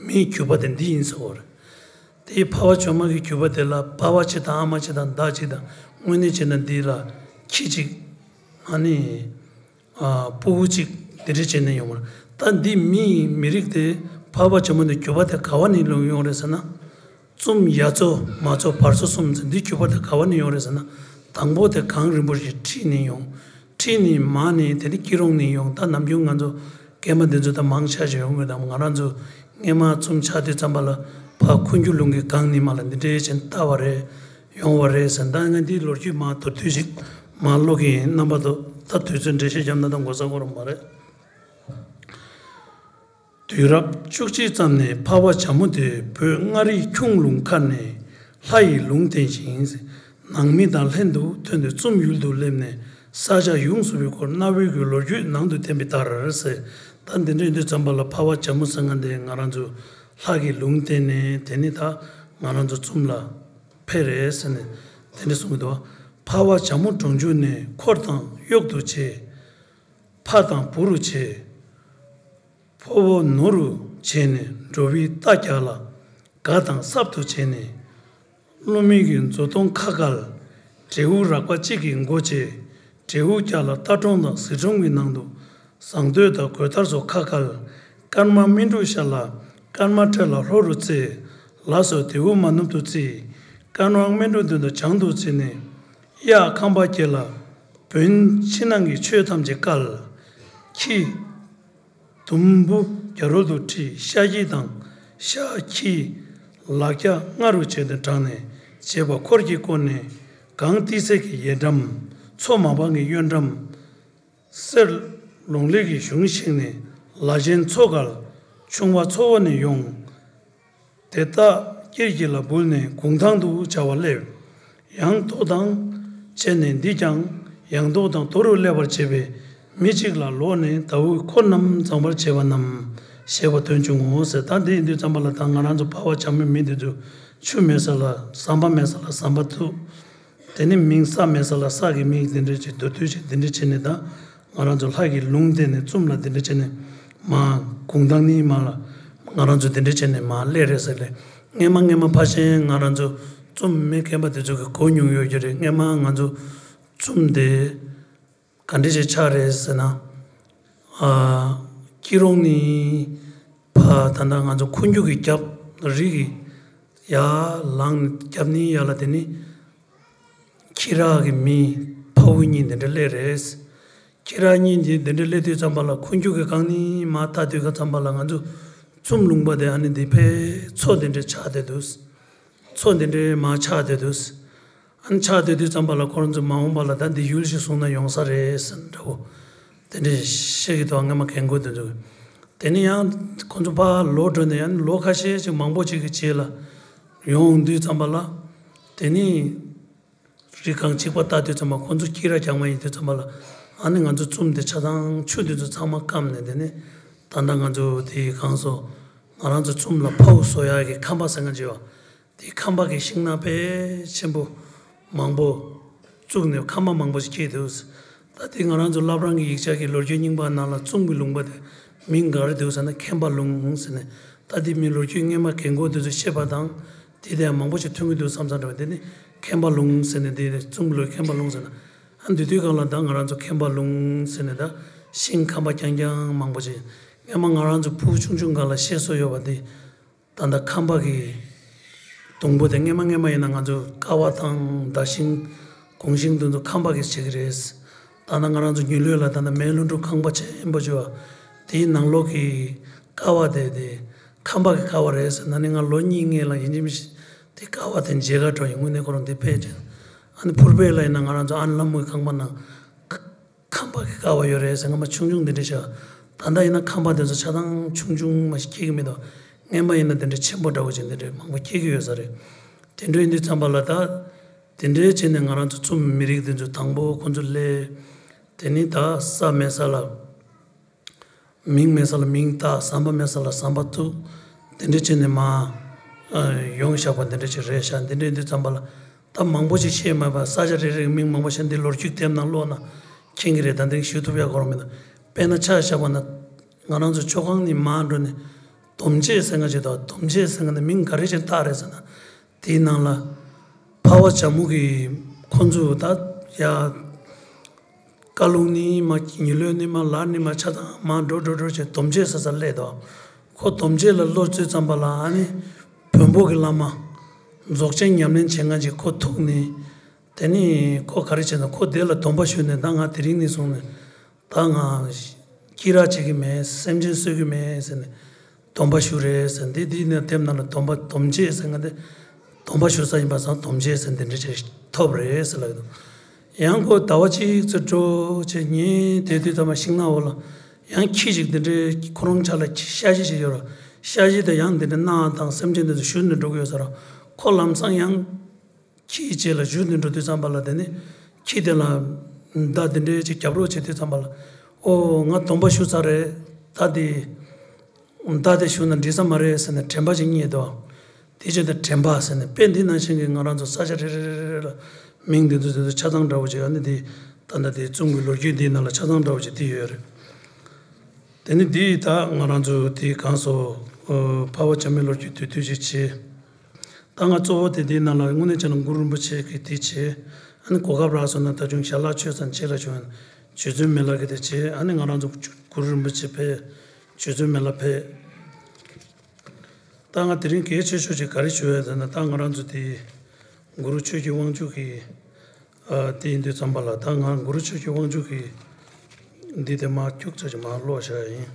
མིའི་རྒྱུད་པ་དེ་འདི་ཡིན་ཟེར་བ་རེད། དེའི་འཕགས་པ་བྱ་མོ་གི་རྒྱུད་པ་དེ་ལ་པ་ཕ་གཅིག་དང་ཨ་མ་གཅིག་དང་མདའ་གཅིག་དང་། དངོས་གནས་བྱས་ན་འདི་ལ་ཁྱི་གཅིག་ཨ་ནི་ཨ་སྤུ་གུ་གཅིག་དེ་འདྲ་བྱས་ནས་ཡོང་བ་རེད། ད་འདི་མི་མི་རིགས་དེ་འཕགས་པ་བྱ་མོ་འདི་རྒྱུད་པ་དེ་ག་བ་ནས་ལོག་ཡོང་རེད་ཟེར་ན། ཙུམ་ཡ་མཚོ་མ་མཚོ་བར་མཚོ་གསུམ་ཟེར་འདི་རྒྱུད་པ་དེ་ག་བ་ནས་ཡོང་རེད་ཟེར་ན། དང་པོ་དེ་གངས་རིན་པོ་ཆེ་འཁྲིད་ནས་ཡོང་། འཁྲིད་ནས་མར་ནས་དེ་ནས་སྐྱིད་རོང་ནས་ཡོང་། ད་ནམ་རྒྱུན་ང་ཚོ་རྒན་པ་འདི་ཚོ་ད་མང་ཆེ་ཞིག་ཡོང་གི་དང་། ང་རང་ཚོ་སྔོན་མ་ཙུམ་ཆགས་དུས་ཙམ་པ་ལ་ཕར་ཁུ་འགྱུར་ལུང་གི་སྒང་ནས་མར་ལ་འདི་འདྲའི་བྱས་ལྟ་བ་རེད། ཡོང་བ་རེད་ཟེར། ད་ང་འདིའི་ལོ་རྒྱུས་མར་མདོར་བསྡུས་ཤིག་མར་ཀློག་གི་ཡིན། རྣམ་པ་ཚོ་ད་དུས་ཚོད་འགྲེལ་བཤད་བརྒྱབ་ན་ད་གོ་ས་གོ་རང་མ་རེད། དུས་རབས་བཅུ་གཅིག་ཙམ་ནས་འཕགས་པ་བྱ་མོ་དེ་བོད་མངའ་རིས་ཁྱུང་ལུང་མཁར་ནས་ལྷ་ཡི་ལུང་བསྟན་ཞིང་། ནང་མི་དང་ལྷན་དུ་ཐོན་ཏེ་ཙུམ་ཡུལ་དུ་སླེབས་ནས་ས་ཆ་ཡོངས་སུ་བའི་སྐོར་གནའ་བོའི་གི་ལོ་རྒྱུས་ནང་དུ་བསྟན་པའི་ལྟར་ཟེར། ད་འདི་འདྲ་ཡིན་དུས་ཙམ་པ་ལ་འཕགས་པ་བྱ་མོ་ཟེར་མཁན་དེ་ང་རང་ཚོ་ལྷ་གི་ལུང་བསྟན་ནས་དེ་ནས་ད་ང་རང་ཚོ་ཙུམ་ལ། ཕེ་རེད་ཟེར་ནས་དེ་འདྲ་གསུང་གི་འདུག་འཕར་བ་བྱ་མོ་གྲོང་འཇུག་ནས། འཁོར་དང་གཡོག་ཏུ་བྱས། ཕ་དང་བུ་རུ་བྱས། ཕོ་བོ་ནོ་རུ་བྱས་ནས། འགྲོ་བའི་རྟ་རྒྱགས་ལ་དགའ་དང་སྲབ་ཏུ་བྱས་ནས། ཀླུ་མིག་གི་མཛོ་སྟོང་ཁ་བཀལ། དྲེའུ་རགས་པ་གཅིག་གི་མགོ་བཅད། དྲེའུ་རྒྱགས་ལ་རྟ་གྲོང་དང་གཟིག་གྲོང་གི་ནང་དུ། ཟངས་མདོས་དང་གོས་དར་སོགས་ཁ་བཀལ། སྐར་མ་སྨིན་དྲུག་ཤར་ལ་སྐར་མ་འཕྲེད་ལ་ལྷོ་རུ་བརྩེགས། ལ་སོགས་དེའུ་མ་ནུབ་ཏུ་བརྩིགས། སྐར་མ་སྨིན་དྲུག་མདུན་དུ་བྱང་དུ་བརྩིགས་ནས། གཡག་ཁང་པ་བརྒྱད་ལ་བོན་ཕྱི་ནང་གི་ཆོས་ཐམས་ཅད་བཀལ། ཁྱི་དུམ་བུ་རྒྱ་རོལ་དུ་ཁྲིད། ཤ་ཁྱི་དང་ཤ་ཁྱི་ལག་སྐྱ་ལྔ་རུ་བྱས་ཏེ་དྲངས་ནས་བྱེད་པ་འཁོར་གྱིས་བསྐོར་ནས། གངས་ཏི་སེ་གི་ཡལ་འགྲམ། མཚོ་མ་འབངས་ཀྱི་གཡོན་འགྲམ། གསེར་ལུང་ལེགས་ཀྱི་གཞུང་བཤིགས་ནས། ལ་ཆེན་མཚོ་བཀལ། ཆུང་བ་མཚོ་འོག་ནས་ཡོང་། དེ་དག་དཀྱིལ་གྱི་ལ་འབུལ་ནས་གུང་ཐང་དུ་བྱ་བ་སླེབས། ཡང་ལྡོག་དང་བྱས་ནས། འདིས་ཀྱང་ཡང་ལྡོག་དང་རྡོ་རུ་སླེབས་པར་བྱེད་པའི་མི་གཅིག་ལ་ལོག་ནས་ཟླ་འོད་འཁོར་རྣམས་མཛངས་པར་བྱེད་པ་རྣམས། ཞེས་པ་དོན་བྱུང་ངོ་ཟེར། ད་འདི་ཡིན་དུས་ཙམ་པ་ལ་ད་ང་རང་ཚོ་འཕར་བ་བྱ་མོའི་མི་འདི་ཚོ་ཆུ་མེད་ས་ལ་ཟམ་པ་མེད་ས་ལ་ཟམ་པ་བཙུགས། དེ་ནས་མིང་ས་མེད་ས་ལ་ས་གི་མིང་འདི་འདྲ་ཅིག་མདོར་བསྡུས་ཅིག་འདི་འདྲ་བྱས་ནས། ད་ང་རང་ཚོ་ལྷ་གི་ལུང་བསྟན་ནས་ཙུམ་ལ་འདི་འདྲ་བྱས་ནས་མར་གུང་ཐང་ནས་མར་ལ་ང་རང་ཚོ་འདི་འདྲ་བྱས་ནས་མར་སླེབས་རེད་ཟེར་ལེ། སྔན་མ་སྔན་མ་ཕར་ཕྱིན་ང་རང་ཚོ་ཙུམ་མི་མཁན་པ་དེ་ཚོ་གིས་གོ་མྱོང་ཡོད་ཀྱི་རེད། སྔན་མ་ང་ཚོ་ཙུམ་དེ་ག་འདྲ་ཞིག་ཆགས་རེད་ཟེར་ན། ཨ། སྐྱིད་རོང་ནས་ཕར་ད་ལྟ་ང་ཚོ་འཁོན་རྒྱུག་གི་རྒྱབ་རི་གི་ཡར་ལངས་ནས་རྒྱབ་ནས་ཡར་ལ། དེ་ནས་ཁྱི་རགས་ཀྱི་མི་ཕ་བུ་གཉིས་འདི་འདྲ་སླེབས་རེད། ཁྱི་རགས་གཉིས་འདི་འདི་འདྲ་སླེབས་དུས་ཙམ་པ་ལ། འཁོན་རྒྱུག་གི་སྒང་ནས་མར་ལྟ་དུས་ཀ་ཙམ་པ་ལ་ང་ཚོ་ཙུམ་ལུང་པ་དེ་ཨ་ནི་འདི་ཕར་མཚོ་འདི་འདྲ་ཆགས་བསྡད་འདུག་མཚོ་འདི་འདྲའི་མར་ཆགས་བསྡད་འདུག་ཨ་ནི་ཆགས་བསྡད་དུས་ཙམ་པ་ལ་ཁོ་རང་ཚོ་མ་འོངས་པ་ལ་ད་འདི་ཡུལ་ཞིག་བཟུང་ན་ཡོང་ས་རེད་ཟེར་འདྲ་བོ་དེ་འདྲ་བཤད་ཀྱི་འདུག་སྔན་མ་རྒན་རྒོན་དེ་ཚོ། དེ་ནས་ཡང་ཁོ་ཚོ་ཕར་ལོག་འགྲོ་ནས། ཡང་ལོ་ཁ་ཤས་ཅིག་མང་པོ་ཅིག་གི་རྗེས་ལ་ཡོང་དུས་ཙམ་པ་ལ། དེ་ནས་རི་སྒང་གཅིག་པ་ལྟ་དུས་ཙམ་པ། ཁོ་ཚོ་སྐྱིད་ར་རྒྱག་མ་ཡིན་དུས་ཙམ་པ་ལ། ཨ་ནི་ང་ཚོ་ཙུམ་དེ་ཆ་ཚང་ཆུ་དེ་ཚོ་ཚང་མ་སྐམ་ནས། དེ་ནས་ད་ལྟ་ང་ཚོ་དེ་གང་སོ་ང་རང་ཚོ་ཙུམ་ལ་ཕའུ་བཟོ་ཡག་གི་ཁང་པ་ཟེར་མཁན་ཅིག་ཡོད། དེ་ཁང་པ་གི་ཤིང་ནགས་དཔེ་ཆེན་པོ་མང་པོ་བཙུགས་ནས་ཁང་པ་མང་པོ་ཞིག་སྐྱེས་འདུག་ད་དེ་ང་རང་ཚོ་བླ་བྲང་གི་ཡིག་ཆ་གི་ལོ་རྒྱུས་རྙིང་པ་ནང་ལ་ཙུམ་གྱི་ལུང་པ་དེ་མིང་ག་རེ་འདུག་ཟེར་ན། མཁན་པ་ལུང་ཟེར་ནས། ད་དེ་མིང་ལོ་རྒྱུས་སྔན་མ་རྒན་རྒོན་དེ་ཚོས་བཤད་པ་དང་དེ་དང་མང་པོ་ཞིག་མཐུན་གྱི་འདུག་བསམ་བསམ་འདྲ་བ། དེ་ནི་མཁན་པ་ལུང་ཟེར་ནས། དེ་ཙུམ་ལོའི་མཁན་པ་ལུང་ཟེར་ན། ཨ། འདི་དུས་སྒང་ལ་ད་ང་རང་ཚོ་མཁན་པ་ལུང་ཟེར་ནས་ད་ཤིང་ཁང་པ་རྐྱང་རྐྱང་མང་པོ་ཅིག་སྔན་མ་ང་རང་ཚོ་ཕྲུ་གུ་ཆུང་ཆུང་སྒང་ལ་བཤད་སྲོལ་ཡོད་པ་འདི། ད་ལྟ་ཁང་པ་གི་སྡོང་པོ་དེ་སྔན་མ་སྔན་མ་ཡིན་ན་ང་ཚོ་ཀ་བ་དང་མདའ་ཤིང་གོང་ཤིང་དེ་ཚོ་ཁང་པ་གིས་བྱེད་ཀྱི་རེད། ད་ལྟ་ང་རང་ཚོ་ཉི་ལོད་ལ་ད་ལྟ་མེ་ལུང་ཁྲུ་ཁང་པ་ཆེན་པོ་ཅིག་ཡོད་པ། དེའི་ནང་ལོགས་ཀྱི་ཀ་བ་དེ་དེ་ཁང་པ་གི་ཀ་བ་རེད་ཟེར། ན་ནིང་ང་ལོ་གཉིས་སྔོན་ལ་ཡིན་གཅིག་མིན་གཅིག་དེ་ཀ་བ་དེ་མཇལ་ག་འགྲོ་ཡིན། དངོས་གནས་ཁོ་རང་དེ་ཕལ་ཆེར། ཨ་ནི་ཕུར་པ་ལ་ཡིན་ན་ང་རང་ཚོ་ཨ་ནི་ལྷ་མོའི་ཁང་པ་ནང་ཁང་པ་གི་ཀ་བ་ཡོད་རེད་ཟེར། སྔན་མ་ཆུང་ཆུང་འདི་འདྲ་ཞིག་ད་ལྟ་ཡིན་ན་ཁང་པ་དེ་ཚོ་ཆ་ཚང་ཆུང་ཆུང་མ་ཞིག་སྐྱེ་གི་མི་འདུག་སྔན་མ་ཡིན་ན་དེ་འདྲ་ཆེན་པོ་འདྲ་བོ་ཅིག་འདི་འདྲ་མང་པོ་སྐྱེ་གི་ཡོད་ས་རེད། དེ་འདྲ་ཡིན་དུས་ཙམ་པ་ལ་ད་དེ་འདྲའི་བྱས་ནས་ང་རང་ཚོ་ཙུམ་མི་རིགས་དེ་ཚོ་དང་པོ་ཁོ་ཚོ་སླེབས། དེ་ནི་ད་ས་མེད་ས་ལ་མིང་མེད་ས་ལ་མིང་བཏགས། ཟམ་པ་མེད་ས་ལ་ཟམ་པ་བཙུགས། དེ་འདྲ་བྱས་ནས་མར་ཨ་ཡོང་བཞག་པ་འདི་འདྲ་ཅིག་རེད་ཤག་འདི་འདྲ་ཡིན་དུས་ཙམ་པ་ལ་ད་མང་པོ་ཞིག་ཤེས་མེད་པ། ས་ཆ་རེ་རེ་གི་མིང་མང་པོ་ཞིག་འདི་ལོ་རྒྱུས་དེབ་ནང་ཀློག་ན་མཁྱེན་གྱི་རེད། ད་འདི་ཞུ་ཐུབ་ཡག་གོ་རང་མི་འདུག་དཔེར་ན་ཆ་བཞག་པ་ན་ང་རང་ཚོ་མཆོད་ཁང་ནས་མར་འགྲོ་ནས་སྡོམ་བྱེད་ཟེར་མཁན་ཅིག་འདུག་སྡོམ་བྱེད་ཟེར་མཁན་དེ་མིང་ག་རེ་བྱས་བཏགས་རེད་ཟེར་ན། དེའི་ནང་ལ་འཕར་བ་བྱ་མོ་གི་ཁོ་ཚོ་ད་ཡ་ཀ་ལུང་ནས་མར་ཉི་ལོད་ནས་མར་ལར་ནས་མར་ཆ་ཚང་མར་འགྲོ་འགྲོ་འགྲོ་བྱས་སྡོམ་བྱེད་ཟེར་ས་སླེབས་འདུག་ཁོ་སྡོམ་བྱེད་ལ་སླེབས་དུས་ཙམ་པ་ལ་ཨ་ནི་བོན་པོ་གི་བླ་མ་རྫོགས་ཆེན་ཉམས་ལེན་བྱེད་མཁན་ཅིག་ཁོ་ཐུག་ནས། དེ་ནས་ཁོ་ག་རེ་བྱས་ན་ཁོ་དེ་ལ་སྡོམ་པ་ཞུས་ནས། ད་ང་དེ་རིང་ནས་བཟུང་ནས་ད་ང་སྐྱིད་ར་བྱེད་ཀྱི་མེད། སེམས་ཅན་གསོད་ཀྱི་མེད་ཟེར་ནས། སྡོམ་པ་ཞུ་རེད་ཟེར། འདི་འདི་ནས་དེབ་ནང་ལ་སྡོམ་པ་སྡོམ་བྱེད་ཟེར་མཁན་དེ་སྡོམ་པ་ཞུ་ས་ཡིན་པ་སང་སྡོམ་བྱེད་ཟེར་འདི་འདྲ་ཅིག་ཐོབ་རེད་ཟེར་ལབ་ཀྱི་འདུག་ཡང་ཁོ་ཟླ་བ་གཅིག་ཙམ་འགྲོ་བྱས་ཉིན་དེ་དུས་ཙམ་པ་ཤིང་ནགས་འོག་ལ་ཡང་ཁྱི་ཞིག་འདི་འདྲའི་ཁོ་རང་ཆ་ལ་ཤ་ཤེད་ཞིག་ཡོད་ར། ཤ་ཤེད་དེ་ཡང་འདི་འདྲ་ནགས་དང་སེམས་ཅན་དེ་ཚོ་བཞུར་ནས་འགྲོ་གི་ཡོད་ས་ར། ཁོ་ལམ་སང་ཡང་ཁྱིའི་རྗེས་ལ་བཞུར་ནས་འགྲོ་དུས་ཙམ་པ་ལ། དེ་ནས་ཁྱི་དེ་ལ་མདའ་དེ་འདྲའི་ཅིག་རྒྱབ་རོགས་བྱེད་དུས་ཙམ་པ་ལ། ཨོ་ང་སྡོམ་པ་ཞུ་ཚར་རེད། ད་དེ་མདའ་དེ་ཞུ་ན་འགྲིག་ས་མ་རེད་ཟེར་ནས་དྲན་པ་ཅིག་རྙེད་འདུག་དེ་བྱས་ཏེ་དྲན་པ་ཟེར་ནས་དཔེ་འདི་ནང་བཞིན་གྱི་ང་རང་ཚོ་ས་ཆ་རེ་རེ་རེ་རེ་ལ་མིང་འདི་ཚོ་དེ་ཚོ་ཆ་ཚང་འདྲ་བོ་ཅིག་ཨ་ནི་དེ་ད་ལྟ་དེ་ཙུང་གི་ལོ་རྒྱུས་འདིའི་ནང་ལ་ཆ་ཚང་འདྲ་བོ་ཅིག་དེ་ཡོད་རེད། དེ་ནི་འདི་ད་ང་རང་ཚོ་དེ་གང་སོ་འཕགས་པ་བྱམས་མའི་ལོ་རྒྱུས་དུས་དུས་ཅིག་བྱས། ད་ང་གཙོ་བོ་དེ་འདིའི་ནང་ལ་དངོས་གནས་བྱས་ན་གུ་རུ་རིན་པོ་ཆེ་གི་དེ་བྱས། ཨ་ནི་གོ་སྐབས་རག་སོང་ན་ད་ཆུང་ཞལ་ལག་མཆོད་ས་བྱས་ལ་བྱུང་། རྗེ་བཙུན་མི་ལ་གི་དེ་བྱས། ཨ་ནི་ང་རང་ཚོ་གུ་རུ་རིན་པོ་ཆེ་ཕེབས། རྗེ་བཙུན་མི་ལ་ཕེབས། ད་ང་དེ་རིང་གལ་ཆེ་ཤོས་ཅིག་ག་རེ་ཞུ་ཡ་ཟེར་ན། ད་ང་རང་ཚོ་དེ་གུ་རུ་ཆོས་ཀྱི་དབང་ཕྱུག་གི་ཨ་དེ་ཡིན་དུས་ཙམ་པ་ལ། ད་ང་གུ་རུ་ཆོས་ཀྱི་དབང་ཕྱུག་གི་འདི་དེ་མར་ཁྱུག་ཙམ་ཅིག་མར་ཀློག་བཞག་ཡིན།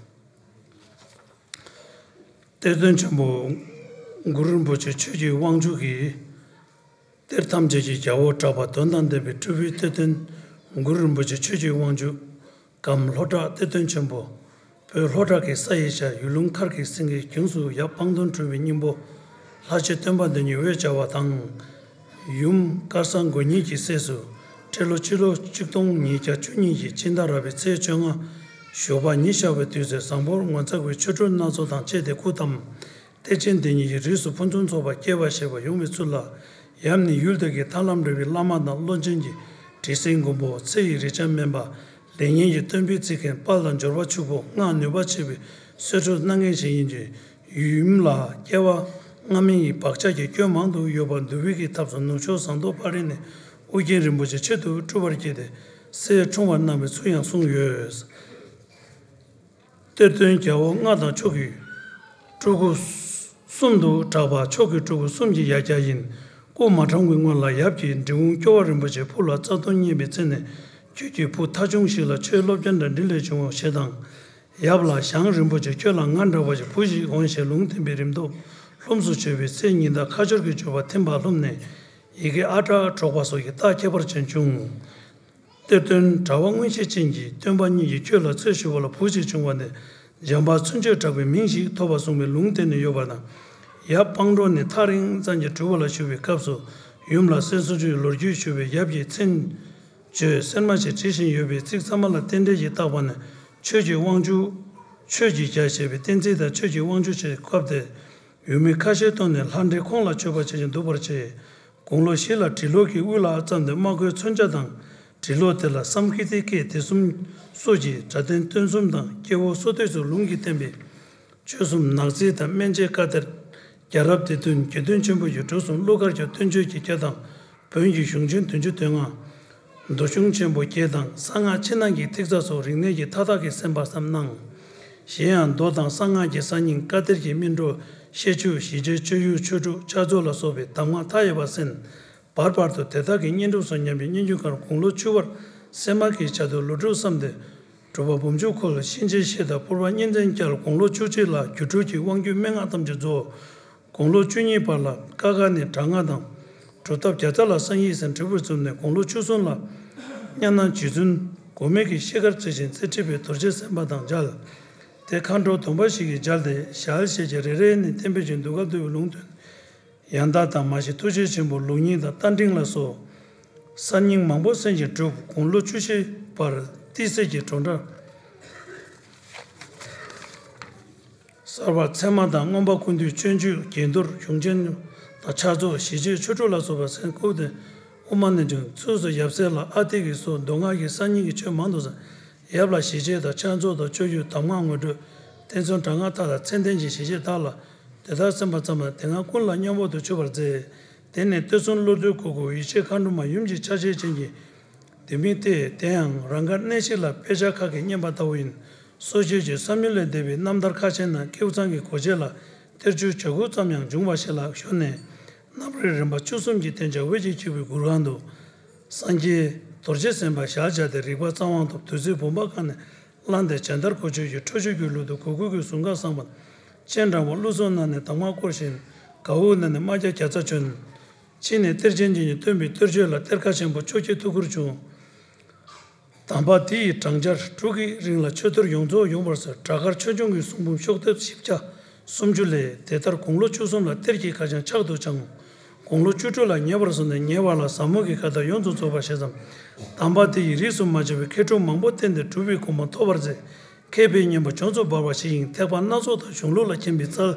གཏེར་སྟོན་ཆེན་པོ་གུ་རུ་རིན་པོ་ཆེ་ཆོས་ཀྱི་དབང་ཕྱུག་གིས། གཏེར་ཐམས་ཅད་ཀྱི་རྒྱལ་པོ་གྲགས་པ་དོན་དང་ལྡན་པའི་སྤྲུལ་པའི་གཏེར་སྟོན་གུ་རུ་རིན་པོ་ཆེ་ཆོས་ཀྱི་དབང་ཕྱུག་གམ་ལྷོ་བྲག་གཏེར་སྟོན་ཆེན་པོ། བོད་ལྷོ་བྲག་གི་ས་ཡི་ཤར་ཡུལ་ལུང་མཁར་གྱི་སེང་གེ་ཁྱུང་སུ་ཡབ་དཔང་དོན་གྲུབ་པའི་སྙིང་པོ། ལྷ་རྗེ་སྟོན་པ་འདི་ཉིད་འོད་འཆང་བ་དང་། ཡུམ་དཀར་ས་མགོན་ཉིད་ཀྱི་སྲས་སུ། སྤྲེལ་ལོ་སྤྱི་ལོ་ཆིག་སྟོང་ཉིས་བརྒྱ་བཅུ་གཉིས་ཀྱི་སྤྱི་ཟླ་ར་བའི་ཚེས་བཅོ་ལྔ། ཞོགས་པ་ཉི་ཤར་བའི་དུས་ཚོད་བཟང་པོར་ངོ་མཚར་བའི་ཆོ་འཕྲུལ་སྣ་ཚོགས་དང་བཅས་ཏེ་སྐུ་བལྟམས། གཏེར་ཆེན་འདི་ཉིད་ཀྱི་རིགས་སུ་ཕུན་སུམ་ཚོགས་པ་སྐྱེ་བར་བཞེད་པ་ཡོང་བའི་ཚུལ་ལ། ཡབ་ནི་ཡུལ་དེ་གའི་ཐར་ལམ་རིག་པའི་བླ་མ་དང་བློ་ཆེན་གྱི་དྲི་ཟའི་མགོན་པོ། ཚེ་ཡི་རེག་བྱ་དམན་པ། ལེགས་ཉེས་ཀྱི་སྟོན་པའི་རྩིས་མཁན་དཔལ་དང་འབྱོར་པ་ཕྱུག་པོ། སྔགས་ནུས་པ་ཆེ་བའི་གསོལ་ཁྲིམས་གནང་མཁན་ཞིག་ཡིན་གྱི། ཡུམ་ལ་སྐྱེ་བ་སྔ་མའི་བག་ཆགས་ཀྱི་སྐྱོན་མང་དུ་ཡོད་པ་འདུལ་བའི་གི་ཐབས་སུ་ནུབ་ཕྱོགས་ཟངས་མདོག་དཔལ་རི་ནས་ཨོ་རྒྱན་རིན་པོ་ཆེ་ཆེད་དུ་སྤྲུལ་པར་བསྐྱེད་དེ་སྲས་འཁྲུངས་པར་གནང་བའི་ཚུལ་ཡང་གསུངས་ཡོད། གཏེར་སྟོན་རྒྱལ་པོ་མངའ་དང་མཆོག་གི་སྤྲུལ་སྐུ་གསུམ་དུ་གྲགས་པ། མཆོག་གི་སྤྲུལ་སྐུ་གསུམ་གྱི་ཡ་གྱལ་ཡིན། སྐུ་མ་འཁྲུངས་ཀྱི་སྔོན་ལ་ཡབ་ཀྱིས་འབྲི་གུང་སྐྱོབ་པ་རིན་པོ་ཆེ་ཕུག་ལ་རྩ་ལྟུང་བསྙེན་པའི་ཚེ་ནས། ཁྱོད་ཀྱི་བུ་ཐ་ཆུང་ཞིག་ལ་ཆོས་སློབ་སྦྱོང་དང་འབྲིང་ལས་བྱུང་ངོ་ཞེས་དང་། ཡབ་ལ་ཞང་རིན་པོ་ཆེ་ཁྱོད་ལ་ང་འདྲ་བ་ཞིག་བུ་ཞིག་འོང་ཞེས་ལུང་བསྟན་པའི་རིམ་དུ་ལྷུམས་སུ་བྱོན་པའི་ཚེ་ཉི་ཟླ་ཁ་སྦྱོར་གྱི་བརྗོད་པ་ཐིམ་པ་ལྷུམས་ནས་ཡི་གེ་ཨ་ཏྲ་སྒྲོག་པ་སོགས་ཀྱི་རྟགས་ཁྱད་པར་ཅན་བྱུང་། གཏེར་སྟོན་གྲྭ་པ་མངོན་ཤེས་ཅན་གྱིས་སྟོན་པ་ཉིད་ཀྱིས་ཁྱོད་ལ་ཚེ་ཞུ་བ་ལ་བུ་ཞིག་བྱུང་བ་ནས་འཇམ་དཔལ་ཚུན་ཆད་གྲགས་པའི་མིང་ཞིག་ཐོབ་པ་གསུངས་པའི་ལུང་བསྟན་ནས་ཡོད་པ་དང་། ཡབ་སྤང་གྲོང་ནས་ཐག་རིང་ཙམ་གྱི་གྲུ་པ་ལ་བཞུགས་པའི་སྐབས་སུ་ཡུམ་ལ་སྲས་སུ་འབྱུང་བའི་ལོ་རྒྱུས་ཞུ་བས་ཡབ་ཀྱིས་མཚན་བརྗོད་གསེར་མ་ཞིག་བྲིས་བཞིན་ཡོད་པའི་ཚིག་ཚང་མ་ལ་རྟེན་འབྲེལ་གྱིས་བཏགས་པ་ནས་ཆོས་ཀྱི་དབང་ཕྱུག་ཆོས་ཀྱི་རྒྱལ་ཞེས་པའི་བསྟན་ཚིག་དང་ཆོས་ཀྱི་དབང་ཕྱུག་ཞེས་བཀབ་སྟེ། ཡུལ་མི་ཁ་ཤས་བཏོན་ནས་ལྷ་འདྲེ་ཁོང་ལ་མཆོད་པ་བྱེད་ཅིང་འདུག་པར་བྱས། དགུང་ལོ་བཞི་ལ་གྲི་ལོག་གི་དབུས་ལ་བརྩམས་ཏེ་དམག་མགོའི་མཚོན་ཆ་དང་གྲི་ལོག་དེ་ལ་བསམ་ཀི་ཏི་སྐད་དེ་གསུམ་སོགས་ཀྱི་སྒྲ་དོན་སྟོན་གསུམ་དང་སྐྱེ་བོ་སོ་སྡོད་ཚོའི་ལུང་གིས་བསྟན་པའི་ཆོས་གསུམ་ནག་རྩིས་དང་སྨན་དཔྱད་བཀའ་གཏེར་རྒྱལ་རབས་སྡེ་བདུན་དགེ་འདུན་ཆེན་པོ་ཡི་གྲུ་གསུམ་ཀླུ་མཁར་གྱི་བསྟན་བཅོས་ཀྱི་བརྒྱ་དང་བོན་གྱི་གཞུང་ཆེན་བདུན་ཅུ་དོན་ལྔ། མདོ་གཞུང་ཆེན་པོ་བརྒྱད་དང་གསང་སྔགས་ཕྱི་ནང་གི་ཐིག་རྩ་སོགས་རིག་གནས་ཀྱི་མཐའ་དག་གི་གསན་པ་ཙམ་གནང་། གཞན་ཡང་མདོ་དང་གསང་སྔགས་ཀྱི་གསར་རྙིང་བཀའ་གཏེར་གྱི་སྨིན་གྲོལ་བཤད་བརྗོད་ཞི་བྱེད་སྤྱོད་ཡུལ་ཆོས་དྲུག་ཕྱག་རྫོགས་ལ་སོགས་པའི་གདམས་ངག་མཐའ་ཡས་པ་གསན། བར་བར་དུ་དེ་དག་གི་བསྙེན་སྒྲུབ་སོགས་ཉམས་པའི་སྙན་བརྒྱུད་ཁར་དགུང་ལོ་བཅུ་བར་སེམས་མ་གི་བྱ་དུར་ལོ་དྲུག་བསམ་སྟེ། གྲུབ་པ་འབུམ་འཇུག་འཁོར་ལོ་གཤིན་རྗེའི་གཤེད་དང་ཕུར་པ་གཉན་བཙན་རྒྱལ། དགུང་ལོ་བཅུ་གཅིག་ལ་སྒྱུ་འཕྲུལ་གྱི་དབང་བསྒྱུར་མན་ངག་ཐམས་ཅད་རྫོགས། དགུང་ལོ་བཅུ་གཉིས་བར་ལ་ཀ་ཁ་ནས་དྲག་སྔགས་དང་། སྒྲུབ་ཐབས་བརྒྱ་རྩ་ལ་གསང་ཡིག་ཟེར་འབྲི་བར་བརྩམས་ནས་དགུང་ལོ་བཅུ་གསུམ་ལ་གཉའ་ནང་རྗེ་བཙུན་མགོན་མེད་ཀྱི་ཤེལ་དཀར་རྩེ་ཆེན་རྩེ་ཁྲི་པའི་རྡོ་རྗེ་སེམས་དཔའ་དང་མཇལ། དེ་མཁའ་འགྲོ་སྡོམ་པ་ཞིག་གིས་མཇལ་ཏེ་ཞལ་བཞེས་ཀྱིས་རེ་རེ་ནས་བསྟན་པའི་ཆོས་འདུལ་ཁ་འདུལ་བའི་ལུང་སྟོན། ཡང་དག་དང་མ་ཤེས་ཐུགས་རྗེ་ཆེན་པོ་ལུགས་གཉིས་དང་རྟ་མགྲིན་ལ་སོགས་གསར་རྙིང་མང་པོ་གསན་ཞིང་བསྒྲུབས། དགུང་ལོ་བཅུ་བཞི་བར་ཏི་སེ་གི་གྲོང་རྡལ་གསར་པར་ཚད་མ་དང་མངོན་པ་ཀུན་བཏུས་སྤྱོད་འཇུག་དགྱེས་རྡོར་གཞུང་ཆེན་དང་ཕྱག་རྫོགས་ཞི་བྱེད་ཆོས་དྲུག་ལ་སོགས་པ་གསན། སྐབས་དེར་དབུ་མ་རྣལ་འབྱོར་ཚུལ་སོགས་ཡབ་སྲས་ལ་ཨ་ཏི་ཀའི་སོགས་མདོ་སྔགས་ཀྱི་གསར་རྙིང་གི་ཆོས་མང་དུ་གསན། ཡབ་ལ་ཞི་བྱེད་དང་ཕྱག་རྫོགས་དང་སྤྱོད་ཡུལ་གདམས་ངག་ངོ་སྤྲོད་རྟེན་མཚན་དྲག་སྔགས་མཐའ་དག་ཚད་ལྡན་གྱི་ཞི་བྱེད་དག་ལ་དེ་ལྟར་གསན་པ་ཙམ་ལ་དེ་སྔ་ཀུན་ལ་མཉམ་པོ་དུ་ཆུད་པར་མཛད། དེ་ནས་སྟོད་གསུམ་བློ་གྲོས་གུ་གུ་ཡེ་ཤེས་མཁའ་འགྲོ་མ་ཡུམ་གྱི་ཆ་བྱད་ཅན་གྱི་ལྡེ་མིག་སྟེ། དེ་ཡང་རང་དགར་གནས་ཤིག་ལ་དཔེ་ཆ་ཁ་སྐད་སྙན་པ་ལྟ་བུ་ཡིན། སོ་སྐྱེས་ཀྱི་བསམ་ཡུལ་ལས་འདས་པའི་རྣམ་ཐར་ཁ་ཆེ་ན་ཀེའུ་ཚང་གི་སྒོ་འབྱེད་ལ་གཏེར་ཆོས་བྱ་འགུལ་ཙམ་ཡང་འབྱུང་བ་ཞིག་ལ་ཞུགས་ནས། རྣམ་རིག་རིམ་པ་བཅུ་གསུམ་གྱི་བསྟན་བྱ་འོད་ཀྱི་ཆིབས་པའི་གུར་ཁང་དུ། སངས་རྒྱས་རྡོ་རྗེ་སེམས་དཔའ་ཞལ་བྱས་ཏེ་རིག་པ་རྩ་དབང་ཐོབ། བདུད་རྩིའི་བུམ་པ་བཀང་ནས་བླངས་ཏེ་བྱས་མཐར་གོ་ཆོད་ཀྱི་ཁྲོ་ཆུ་གི་ལུགས་དུ་གུ་གུལ་གྱི་ཟུང་ཁ་བསངས་པ། སྤྱན་དྲང་པོ་ཀླུ་གསུམ་ནང་ནས་གདམས་ངག་བསྐོར་ཞིང་། གའུ་ནང་ནས་དམག་རྒྱག་བརྒྱ་རྩ་བྱོན། ཕྱིས་ནས་གཏེར་ཆེན་འདི་ཉིད་སྟོན་པའི་གཏེར་ཆོས་ལ་གཏེར་ཁ་ཆེན་པོ་ཕྱོགས་ཀྱི་ཐུགས་ཁུར་བྱུང་། གདམས་པ་འདི་ཡིས་བགྲང་བྱ་དྲུག་གི་རིང་ལ་ཆོས་གཏེར་ཡོངས་རྫོགས་ཡོང་བར་མཛད། བྲག་དཀར་ཆོས་འབྱུང་གི་གསུང་འབུམ་ཤོག་ལྡེབ་བཞི་བརྒྱ་སུམ་ཅུ་ལས། དེ་ལྟར་དགུང་ལོ་བཅུ་གསུམ་ལ་གཏེར་གྱི་ཁ་བྱང་ཕྱག་ཏུ་འཆང་། དགུང་ལོ་བཅུ་དྲུག་ལ་ཉེ་བར་སོང་ནས་ཉེ་བར་ལ་ཟབ་མོ་གི་བཀའ་རྟགས་ཡོངས་སུ་རྫོགས་པ་ཞེས་སམ། གདམས་པ་འདི་ཡིས་རིས་སུ་མ་ཆད་པའི་མཁས་གྲུབ་མང་པོ་བསྟེན་ཏེ་གྲུབ་པའི་གོ་འཕང་ཐོབ་པར་མཛད། མཁས་པའི་སྙན་པ་ལྗོངས་སུ་འབར་བ་ཞིག་ཡིན། ཐེག་པ་སྣ་ཚོགས་དང་གཞུང་ལུགས་ལ་མཁྱེན་པའི་རྩལ།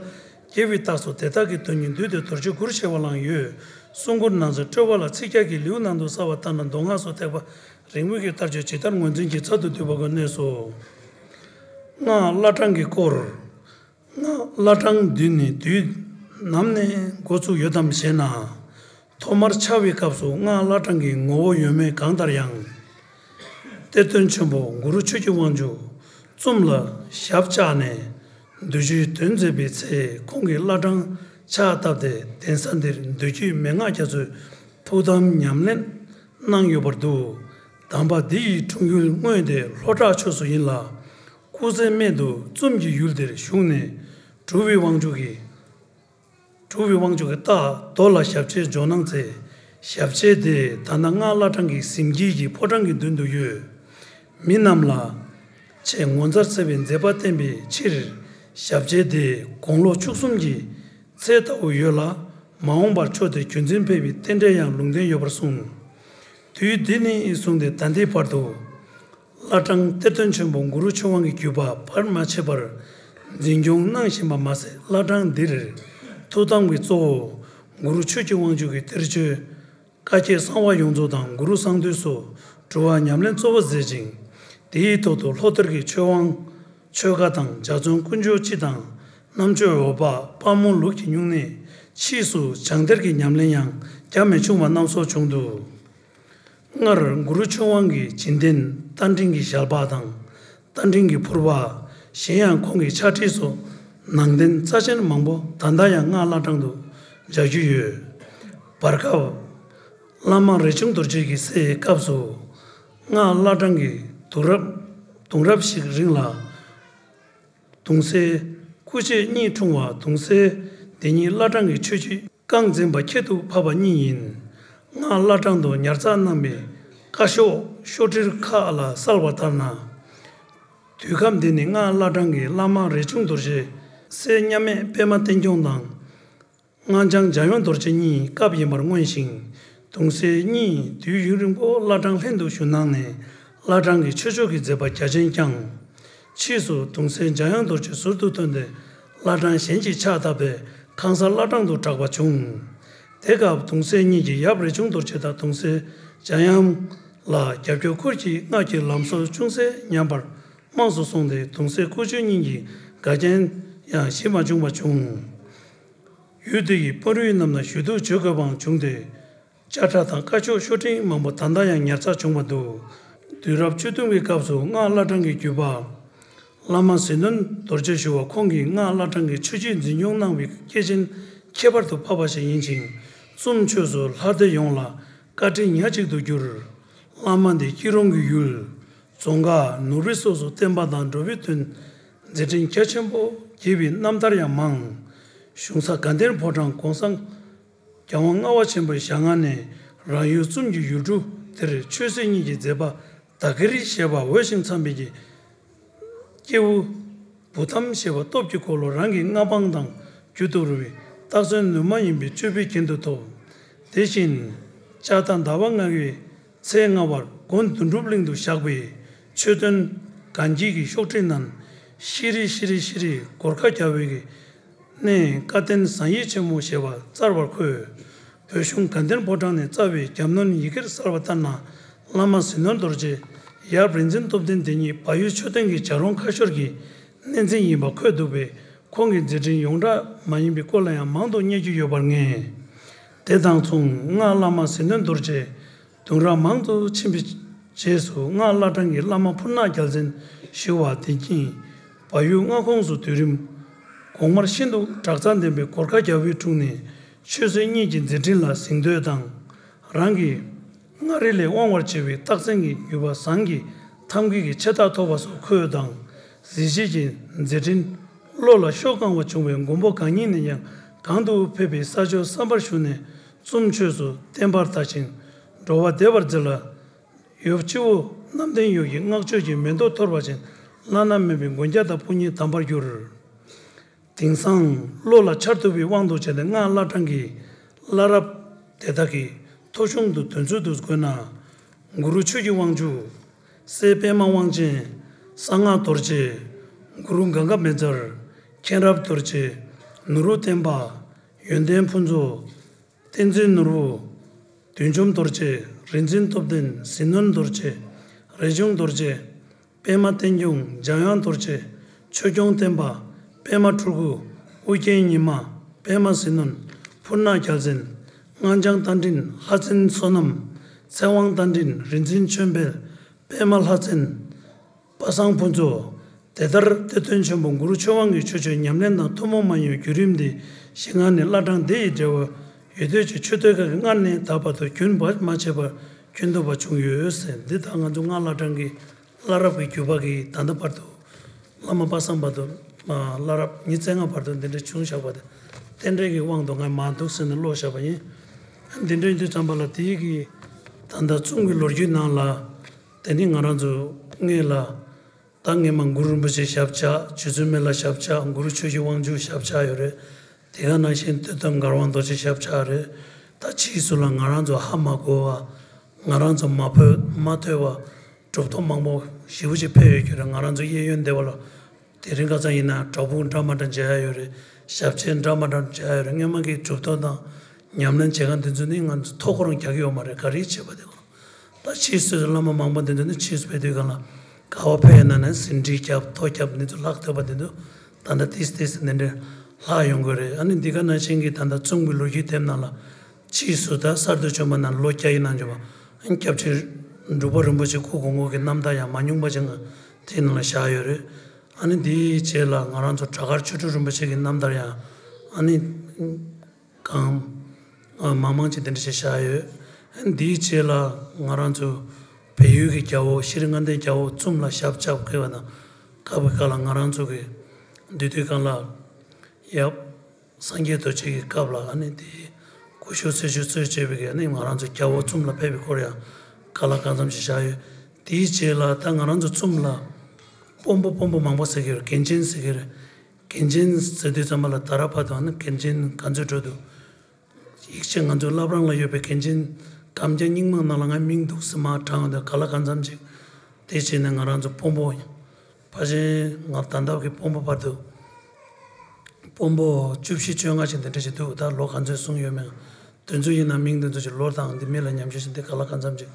རྒྱལ་བའི་རྟགས་སུ་དེ་དག་གི་དོན་གཉིས་བསྡུས་ཏེ་རྡོ་རྗེ་དགུར་ཕྱེ་བ་ལའང་ཡོད། གསུང་མགུར་ནང་གསེས་སྤྲོས་པ་ལ་ཚིག་བརྒྱ་གི་ལེའུ་ནང་དུ་གསལ་བ་ལྟར་ན། མདོ་སྔགས་སུ་ཐེག་པ་རིམ་བཞིན་གྱི་ལྟ་སྤྱོད་ཇི་ལྟར་ངོས་འཛིན་གྱིས་ཚར་དུ་བསྡུས་པ་གོ་གནས་སོ། སྔགས་བླ་བྲང་གི་སྐོར། སྔགས་བླ་བྲང་འདི་ནི་དུས་ནམ་ནས་འགོ་ཚུགས་ཡོད་དམ་ཞེ་ན། ཐོག་མར་འཆར་བའི་སྐབས་སུ་སྔགས་བླ་བྲང་གི་ངོ་བོ་ཡོད་མེད་གང་ལྟར་ཡང་། གཏེར་སྟོན་ཆེན་པོ་གུ་རུ་ཆོས་ཀྱི་དབང་ཕྱུག་ཙུམ་ལ་ཞབས་བཅགས་ནས་བདུད་རྩིའི་དོན་མཛད་པའི་ཚེ། ཁོང་གིས་བླ་བྲང་ཕྱག་བཏབ་སྟེ་གདན་ས་འདིར་བདུད་རྩི་མན་ངག་རྒྱ་མཚོའི་ཐུགས་དམ་ཉམས་ལེན་གནང་ཡོད་པར་འདུག། དམ་པ་འདི་ཡི་འཁྲུངས་ཡུལ་དངོས་དེ་ལྷོ་བྲག་ཕྱོགས་སུ་ཡིན་ལ། སྐུ་ཚེ་སྨད་དུ་ཙུམ་གྱི་ཡུལ་དེར་བཞུགས་ནས་གྲུབ་པའི་དབང་ཕྱུག་གི་གྲུབ་པའི་དབང་ཕྱུག་གི་རྟགས་རྡོ་ལ་ཞབས་རྗེས་འཇོག་གནང་ཚེ། ཞབས་རྗེས་དེ་ད་ལྟ་སྔགས་བླ་བྲང་གི་གཟིམ་དཀྱིལ་གྱི་ཕོ་བྲང་གི་མདུན་དུ་ཡོད། མི་རྣམས་ལ་ཆེས་ངོ་མཚར་ཆེ་བའི་མཛད་པ་བསྟན་པའི་ཕྱིར། ཞབས་རྗེས་དེ་དགུང་ལོ་བཅུ་གསུམ་གྱི་ཚད་ལྟ་བུ་ཡོད་ལ། མ་འོངས་པར་ཕྱོགས་དེར་རྒྱུན་འཛིན་འཕེལ་བའི་རྟེན་འབྲེལ་ཡང་ལུང་བསྟན་ཡོད་པར་གསུངས། དུས་འདི་ནས་བཟུང་སྟེ་ད་ལྟའི་བར་དུ། བླ་བྲང་གཏེར་སྟོན་ཆེན་པོ་གུ་རུ་ཆོས་དབང་གི་བརྒྱུད་པ་བར་མ་ཆད་པར་འཛིན་སྐྱོང་གནང་བཞིན་པ་མ་ཟད། བླ་བྲང་འདིར་ཐུགས་དམ་གྱི་གཙོ་བོ་གུ་རུ་ཆོས་ཀྱི་དབང་ཕྱུག་གི་གཏེར་ཆོས་བཀའ་བརྒྱད་གསང་བ་ཡོངས་རྫོགས་དང་གུ་རུ་གསང་འདུས་སོགས་སྒྲུབ་པ་ཉམས་ལེན་གཙོ་བོར་མཛད་ཅིང་། དེའི་ཐོག་ཏུ་ལྷོ་གཏེར་གྱི་ཆོས་དབང་ཆོས་བཀའ་དང་འཇའ་ཚོན་དཀོན་མཆོག་སྤྱི་དང་རྣམ་དཔྱོད་འོད་དཔག་དཔལ་མོ་ལུགས་ཀྱི་སྨྱུང་གནས། ཕྱིས་སུ་བྱང་གཏེར་གྱི་ཉམས་ལེན་ཡང་རྒྱ་མི་ཆུང་བ་རྣམས་སོགས་བྱུང་འདུག། སྔར་གུ་རུ་ཆོས་དབང་གི་བྱིན་རྟེན་རྟ་མགྲིན་གྱི་ཞལ་འབག་དང་། རྟ་མགྲིན་གྱི་ཕུར་པ། གཞན་ཡང་ཁོང་གི་ཕྱག་བྲིས་སོགས་ནང་རྟེན་རྩ་ཆེན་མང་པོ་ད་ལྟ་ཡང་སྔགས་བླ་བྲང་དུ་མཇལ་རྒྱུ་ཡོད། བར་སྐབས། བླ་མ་རས་ཆུང་རྡོ་རྗེ་གི་སྲས་སྐབས་སུ། སྔགས་བླ་བྲང་གི་གདུང་རབས་གདུང་རབས་ཤིག་རིང་ལ། གདུང་སྲས་སྐུ་མཆེད་གཉིས་འཁྲུངས་པ། གདུང་སྲས་དེ་གཉིས་བླ་བྲང་གི་ཆོས་བརྒྱུད་རྐང་འཛིན་པ་ཁྱད་དུ་འཕགས་པ་གཉིས་ཡིན། སྔགས་བླ་བྲང་དུ་ཉར་ཚགས་གནང་བའི་བཀའ་ཤོག་ཤོག་དྲིལ་ཁག་ལ་གསལ་བ་ལྟར་ན། དུས་སྐབས་འདི་ནི་སྔགས་བླ་བྲང་གི་བླ་མ་རས་ཆུང་རྡོ་རྗེ་སྲས་མཉམ་མེད་པད་མ་བསྟན་སྐྱོང་དང་། སྔགས་འཆང་འཇམ་དབྱངས་རྡོ་རྗེ་གཉིས་སྐབས་ཡིན་པར་མངོན་ཞིང་། གདུང་སྲས་གཉིས་དུས་ཡུན་རིང་པོ་བླ་བྲང་ལྷན་དུ་བཞུགས་གནང་ནས། བླ་བྲང་གི་ཆོས་ཕྱོགས་ཀྱི་མཛད་པ་རྒྱ་ཆེན་བསྐྱངས། ཕྱིས་སུ་གདུང་སྲས་འཇམ་དབྱངས་རྡོ་རྗེ་ཟུར་དུ་ཐོན་ཏེ། བླ་བྲང་གཞན་གྱི་ཕྱག་བཏབ་པས་ཁང་གསར་བླ་བྲང་དུ་གྲགས་པ་བྱུང་། དེ་སྐབས་གདུང་སྲས་གཉིས་ཀྱི་ཡབ་རས་ཆུང་རྡོ་རྗེ་དང་གདུང་སྲས་འཇམ་དབྱངས་ལ་རྒྱབ་སྐྱོར་ཁུར་གྱིས་སྔགས་ཀྱི་ལམ་སྲོལ་ཅུང་ཟད་ཉམས་པར་རྨོངས་སུ་སོང་སྟེ། གདུང་སྲས་སྐུ་མཆེད་གཉིས་ཀྱི་འགལ་རྐྱེན་ཡང་ཞི་མ་བྱུང་བ་བྱུང་། ཡུལ་དེ་ཡི་དཔོན་རིགས་རྣམས་ལ་ཞུ་གཏུག་བྱེད་དགོས་པའང་བྱུང་སྟེ། དཔྱ་ཁྲ་དང་བཀའ་ཤོག་ཤོག་དྲིལ་མང་པོ་ད་ལྟ་ཡང་ཉར་ཚགས་བྱུང་བ་འདུག། དུས་རབས་བཅུ་བདུན་གྱི་སྐབས་སུ་སྔགས་བླ་བྲང་གི་བརྒྱུད་པ། བླ་མ་ཟིལ་གནོན་རྡོ་རྗེ་ཞུ་བ་ཁོང་གིས་སྔགས་བླ་བྲང་གི་ཆོས་བརྒྱུད་འཛིན་སྐྱོང་གནང་བའི་སྐྱེས་ཆེན་ཁྱད་པར་དུ་འཕགས་པ་ཞིག་ཡིན་ཅིང་། ཙུམ་ཆོས་སུ་ལྷ་སྡེ་ཡོངས་ལ་བཀའ་དྲིན་ཉག་གཅིག་ཏུ་གྱུར། བླ་མ་འདི་སྐྱིད་གྲོང་གི་ཡུལ། རྫོང་ཁག་ནོར་བུ་སོགས་སུ་བསྟན་པ་དང་འགྲོ་བའི་དོན་མཛད་འཕྲིན་རྒྱ་ཆེན་པོ་བགྱིས་པའི་རྣམ་ཐར་ཡང་མང་། གཞུང་ས་དགའ་ལྡན་ཕོ་བྲང་གོང་ས་རྒྱལ་དབང་ལྔ་པ་ཆེན་པོའི་ཞལ་སྔ་ནས་རང་ཡུལ་ཙུམ་གྱི་ཡུལ་གྲུ་དེར་ཆོས་སྲིད་གཉིས་ཀྱི་མཛད་པ་དག་གིར་བཞེས་པ་འོས་ཤིང་འཚམས་པའི་སྐྱེས་བུ་བུ་ཐམ་ཞེས་པ་སྟོབས་ཀྱི་འཁོར་ལོ་རང་གི་མངའ་འབངས་དང་རྒྱུད་དུ་རུང་བའི་རྟགས་མཚན་ནུས་མ་ཡིན་པའི་སྤྱོད་པའི་རྒྱན་དུ་ཐོབ། དེ་བཞིན་ལྕགས་རྟ་ཟླ་བ་ལྔ་པའི་ཚེས་ལྔ་བར་དགོན་དོན་གྲུབ་གླིང་དུ་བཞག་པའི་ཆོས་སྟོན་གན་རྒྱའི་ཤོག་དྲིལ་ནང་། ཤི་རི་ཤི་རི་ཤི་རི་གོར་ཁ་རྒྱལ་པོའི་གནས་བཀའ་བསྟན་བཟང་ཡིད་ཆེན་མོ་ཞེས་པ་སྩལ་བར་འཁོད། བོད་གཞུང་དགའ་ལྡན་ཕོ་བྲང་ནས་བསྩལ་བའི་རྒྱབ་གནོན་ཡི་གེར་གསལ་བ་ལྟར་ན། བླ་མ་ཟིལ་གནོན་རྡོ་རྗེ་ཡབ་རིག་འཛིན་སྟོབས་ལྡན་དེ་ཉིད་བལ་ཡུལ་མཆོད་རྟེན་གྱི་བྱ་རུང་ཁ་ཤོར་གྱི་གནས་འཛིན་ཡིན་པ་འཁོད་འདུག་པས། ཁོང་གི་མཛད་འཕྲིན་ཡོངས་གྲགས་མ་ཡིན་པའི་སྐོར་ལ་ཡང་མང་དུ་རྙེད་རྒྱུ་ཡོད་པར་ངེས། དེ་དང་མཚུངས་སྔགས་བླ་མ་ཟིལ་གནོན་རྡོ་རྗེ་གདུང་རབས་མང་དུ་ཕྱིན་པའི་རྗེས་སུ། སྔགས་བླ་བྲང་གི་བླ་མ་ཕུར་ནག་རྒྱལ་མཚན་ཞུ་བ་དེ་ཉིད་བལ་ཡུལ་མངའ་ཁོངས་སུ་དུས་རིམ་གོང་མར་ཤིན་ཏུ་གྲགས་ཚད་ལྡན་པའི་གོར་ཁ་རྒྱལ་པོའི་དྲུང་ནས་ཆོས་སྲིད་གཉིས་ཀྱི་མཛད་འཕྲིན་ལ་གཟེངས་བསྟོད་དང་། རང་གི་མངའ་རིས་ལས་དབང་བར་བྱེད་པའི་རྟགས་མཚན་གྱི་བརྒྱུད་པ་ཟངས་ཀྱི་ཐམ་ཀའི་ཆེ་རྟགས་ཐོབ་པ་སོགས་འཁོད་དང་། གཟི་བརྗིད་ཀྱི་མཛད་འཕྲིན། བློ་ལ་ཤོག་གང་བ་བྱུང་བའི་མགོན་པོ་གང་ཉིད་ནས་ཀྱང་གང་དུ་ཕེབས་པའི་ས་ཕྱོགས་བསམ་པར་ཞུ་ནས་ཙུམ་ཆོས་སུ་བརྟན་པར་ལྟ་ཞིང་འགྲོ་བ་བདེ་བར་མཛད་ལ། ཡབ་སྤྱི་བོ་རྣམ་བདེན་གཡོ་གི་བསྔགས་བརྗོད་ཀྱི་མེ་ཏོག་འཐོར་བ་ཅན་བླ་ན་མེད་པའི་མགོན་སྐྱབས་དང་དཔུང་གཉེན་དམ་པར་གྱུར། དེང་སང་བློ་ལ་འཆར་ཐུབ་པའི་དབང་དུ་བྱས་ནས་སྔགས་བླ་བྲང་གི་བླ་རབས་དེ་དག་གི་ཐོ་གཞུང་དུ་དོན་ཚུལ་དུ་བཀོད་ན། གུ་རུ་ཆོས་ཀྱི་དབང་ཕྱུག། སྲས་པདྨ་དབང་ཆེན། གསང་སྔགས་རྡོ་རྗེ། གུ་རུ་གངྒཱ་མེ་ཛར། མཁྱེན་རབ་རྡོ་རྗེ། ནོར་བུ་བསྟན་པ། ཡོན་ཏན་ཕུན་ཚོགས། བསྟན་འཛིན་ནོར་བུ། བདུད་འཇོམས་རྡོ་རྗེ། རིག་འཛིན་སྟོབས་ལྡན། ཟིལ་གནོན་རྡོ་རྗེ། རས་ཆུང་རྡོ་རྗེ། པདྨ་བསྟན་སྐྱོང་། འཇམ་དབྱངས་རྡོ་རྗེ། ཆོས་སྐྱོང་བསྟན་པ། པདྨ་སྤྲུལ་སྐུ། ཨོ་རྒྱན་ཉི་མ། པདྨ་ཟིལ་གནོན། ཕུར་ནག་རྒྱལ་མཚན། སྔགས་འཆང་རྟ་མགྲིན། ལྷ་བཙན་བསོད་ནམས། ཚེ་དབང་རྟ་མགྲིན། རིག་འཛིན་ཆོས་འཕེལ། པདྨ་ལྷ་བཙན། པ་སངས་ཕུན་ཚོགས། དེ་ལྟར་གཏེར་སྟོན་ཆེན་པོ་གུ་རུ་ཆོས་དབང་གི་ཆོས་སྤྱོད་ཉམས་ལེན་དང་ཐུན་མོང་མ་ཡིན་པའི་བརྒྱུད་རིམ་འདི་ཞིག་སྔར་ནས་བླ་བྲང་འདི་ཡི་འབྲེལ་བ་ཡོད་དུས་ཀྱི་ཆོས་ཐོས་ཁ་གི་སྔར་ནས་ད་བར་དུ་རྒྱུན་བར་མ་ཆད་པར་རྒྱུན་ཐུབ་པ་བྱུང་ཡོད་ཟེར། འདི་ལྟར་ང་ཚོ་སྔགས་བླ་བྲང་གི་བླ་རབས་ཀྱི་བརྒྱུད་པ་གི་ད་ལྟ་བར་དུ་བླ་མ་པ་སངས་བར་དུ་བླ་རབས་ཉི་ཚེ་ལྔ་བར་དུ་འདི་འདྲ་བྱུང་བཞག་པ་དེ་རྟེན་འབྲེལ་གྱི་དབང་དུ་ང་མ་འདུག་ཟེར་ནས་བློ་བཞག་པ་ཡིན། འདི་འདྲ་ཡིན་དུས་ཙམ་པ་ལ་དེའི་གི་ད་ལྟ་ཙུམ་གྱི་ལོ་རྒྱུས་ནང་ལ་དེ་ནི་ང་རང་ཚོ་སྔས་ལ། ད་སྔས་མ་གུ་རུ་རིན་པོ་ཆེ་ཞབས་བཅགས། རྗེ་བཙུན་མི་ལ་ཞབས་བཅགས། གུ་རུ་ཆོས་ཀྱི་དབང་ཕྱུག་ཞབས་བཅགས་ཡོད་རེད། དེ་ག་ནང་བཞིན་གཏེར་སྟོན་མགར་དབང་རྡོ་རྗེ་ཞབས་བཅགས་རེད། ད་ཕྱིས་སུ་ལ་ང་རང་ཚོ་ཧ་མ་གོ་བ། ང་རང་ཚོ་མ་ཕོད་མ་ཐོས་པ། གྲུབ་ཐོབ་མང་པོ་ཞེ་པོ་ཅིག་ཕེབས་ཡོད་རྒྱུ་རེད། ང་རང་ཚོ་གཡས་གཡོན་སྡེ་བ་ལ་དེ་རིང་ཁ་སང་ཡིན་ན་བྲག་ཕུག་འདྲ་མ་འདྲ་མཇལ་ཡ་ཡོད་རེད། ཞབས་རྗེས་འདྲ་མ་འདྲ་མཇལ་ཡ་ཡོད་རེད། སྔས་མ་གི་གྲུབ་ཐོབ་དང་ཉམས་ལེན་བྱེད་མཁན་དེ་ཚོ་ནི་ང་ཚོ་ཐོ་ཁོ་རང་རྒྱག་གི་ཡོད་མ་རེད། ག་རེ་བྱེད་པ་དེ་གོ། ད་ཕྱིས་སུ་བླ་མ་མང་པོ་འདི་ཚོ་ནི་ཕྱིས་སུ་ཕེབས་དུས་སྒང་ལ་ག་བ་ཕེབས་ཡོད་ན་ནི་ཟིན་བྲིས་རྒྱབ་ཐོ་རྒྱབ་འདི་ཚོ་ལྷག་ཐུབ་པ་འདི་ཚོ་ད་ལྟ་ཏིས་ཏིས་འདི་འདྲ་ལྷག་ཡོང་གི་རེད། ཨ་ནི་འདི་ག་ནང་བཞིན་གྱི་ད་ལྟ་ཙུམ་གྱི་ལོ་རྒྱུས་དེབ་ནང་ལ་ཕྱིས་སུ་ད་གསར་དུ་བྱོན་པ་ན་ལོ་བརྒྱ་ཡི་ནང་བྱོན་པ་སྐྱབས་རྗེ་འབྲུག་པ་རིན་པོ་ཆེ་སྐུ་གོང་འོག་གི་རྣམ་ཐར་ཡང་མ་ཉུང་པ་ཅིག་ང་དེའི་ནང་ལ་བཞག་ཡོད་རེད། ཨ་ནི་འདིའི་རྗེས་ལ་ང་རང་ཚོ་བྲག་དཀར་ཆོས་དྲུག་རིན་པོ་ཆེ་གི་རྣམ་ཐར་ཡང་ཨ་ནི། གང་། མང་མང་ཅིག་དེ་འདྲ་ཞིག་བཞག་ཡོད། འདིའི་རྗེས་ལ་ང་རང་ཚོ་བལ་ཡུལ་གྱི་རྒྱལ་པོ་ཤྲི་ལངྐ་ལྡན་རྒྱལ་པོ་ཙུམ་ལ་ཞབས་བཅགས་དགོས་པ་དང་སྐབས་ཀྱི་སྐབས་ལ་ང་རང་ཚོ་གི་འདི་དུས་སྒང་ལ་ཡབ་སངས་རྒྱས་རྡོ་རྗེ་གི་སྐབས་ལ་ཨ་ནི་དེ་སྐུ་ཞབས་ཚེ་ཆུ་གཙོས་བྱས་པའི་གི་ཨ་ནི་ང་རང་ཚོ་རྒྱལ་པོ་ཙུམ་ལ་ཕེབས་པའི་སྐོར་ཡང་ཁ་ལག་གང་འཚམ་ཞིག་བཞག་ཡོད། དེའི་རྗེས་ལ་ད་ང་རང་ཚོ་ཙུམ་ལ་དཔོན་པོ་དཔོན་པོ་མང་པོ་ཟེར་གི་རེད། གན་ཇིན་ཟེར་གི་རེད། གན་ཇིན་ཟེར་དུས་ཙམ་པ་ལ་ད་ར་བར་དུ་ཨ་ནི་གན་ཇིན་ག་ཚོད་འགྲོ་འདུག་ཡིག་ཆ་ང་ཚོའི་བླ་བྲང་ལ་ཡོད་པའི་གན་ཇིན་སྒམ་རྒྱ་རྙིང་མ་ནང་ལ་ང་མིང་འདུག་སེ་མར་དྲངས་ཡོང་དུས་ག་ལ་གང་འཚམ་ཅིག་དེ་བྱས་ནས་ང་རང་ཚོ་དཔོན་པོ་ཕལ་ཆེར་ང་ད་ལྟ་གི་དཔོན་པོ་བར་དུ་དཔོན་པོ་བཅུ་བཞི་བཅོ་ལྔ་ཅིག་འདི་འདྲ་ཞིག་འདུག་ད་ལོ་ག་ཚོད་སོང་ཡོད་མེད་དེ་ཚོ་ཡིན་ན་མིང་དེ་ཚོ་ཅིག་ལོ་དང་འདི་མི་ལ་ཉམས་ཞིབ་བྱས་འདི་ག་ལ་གང་འཚམ་ཅིག་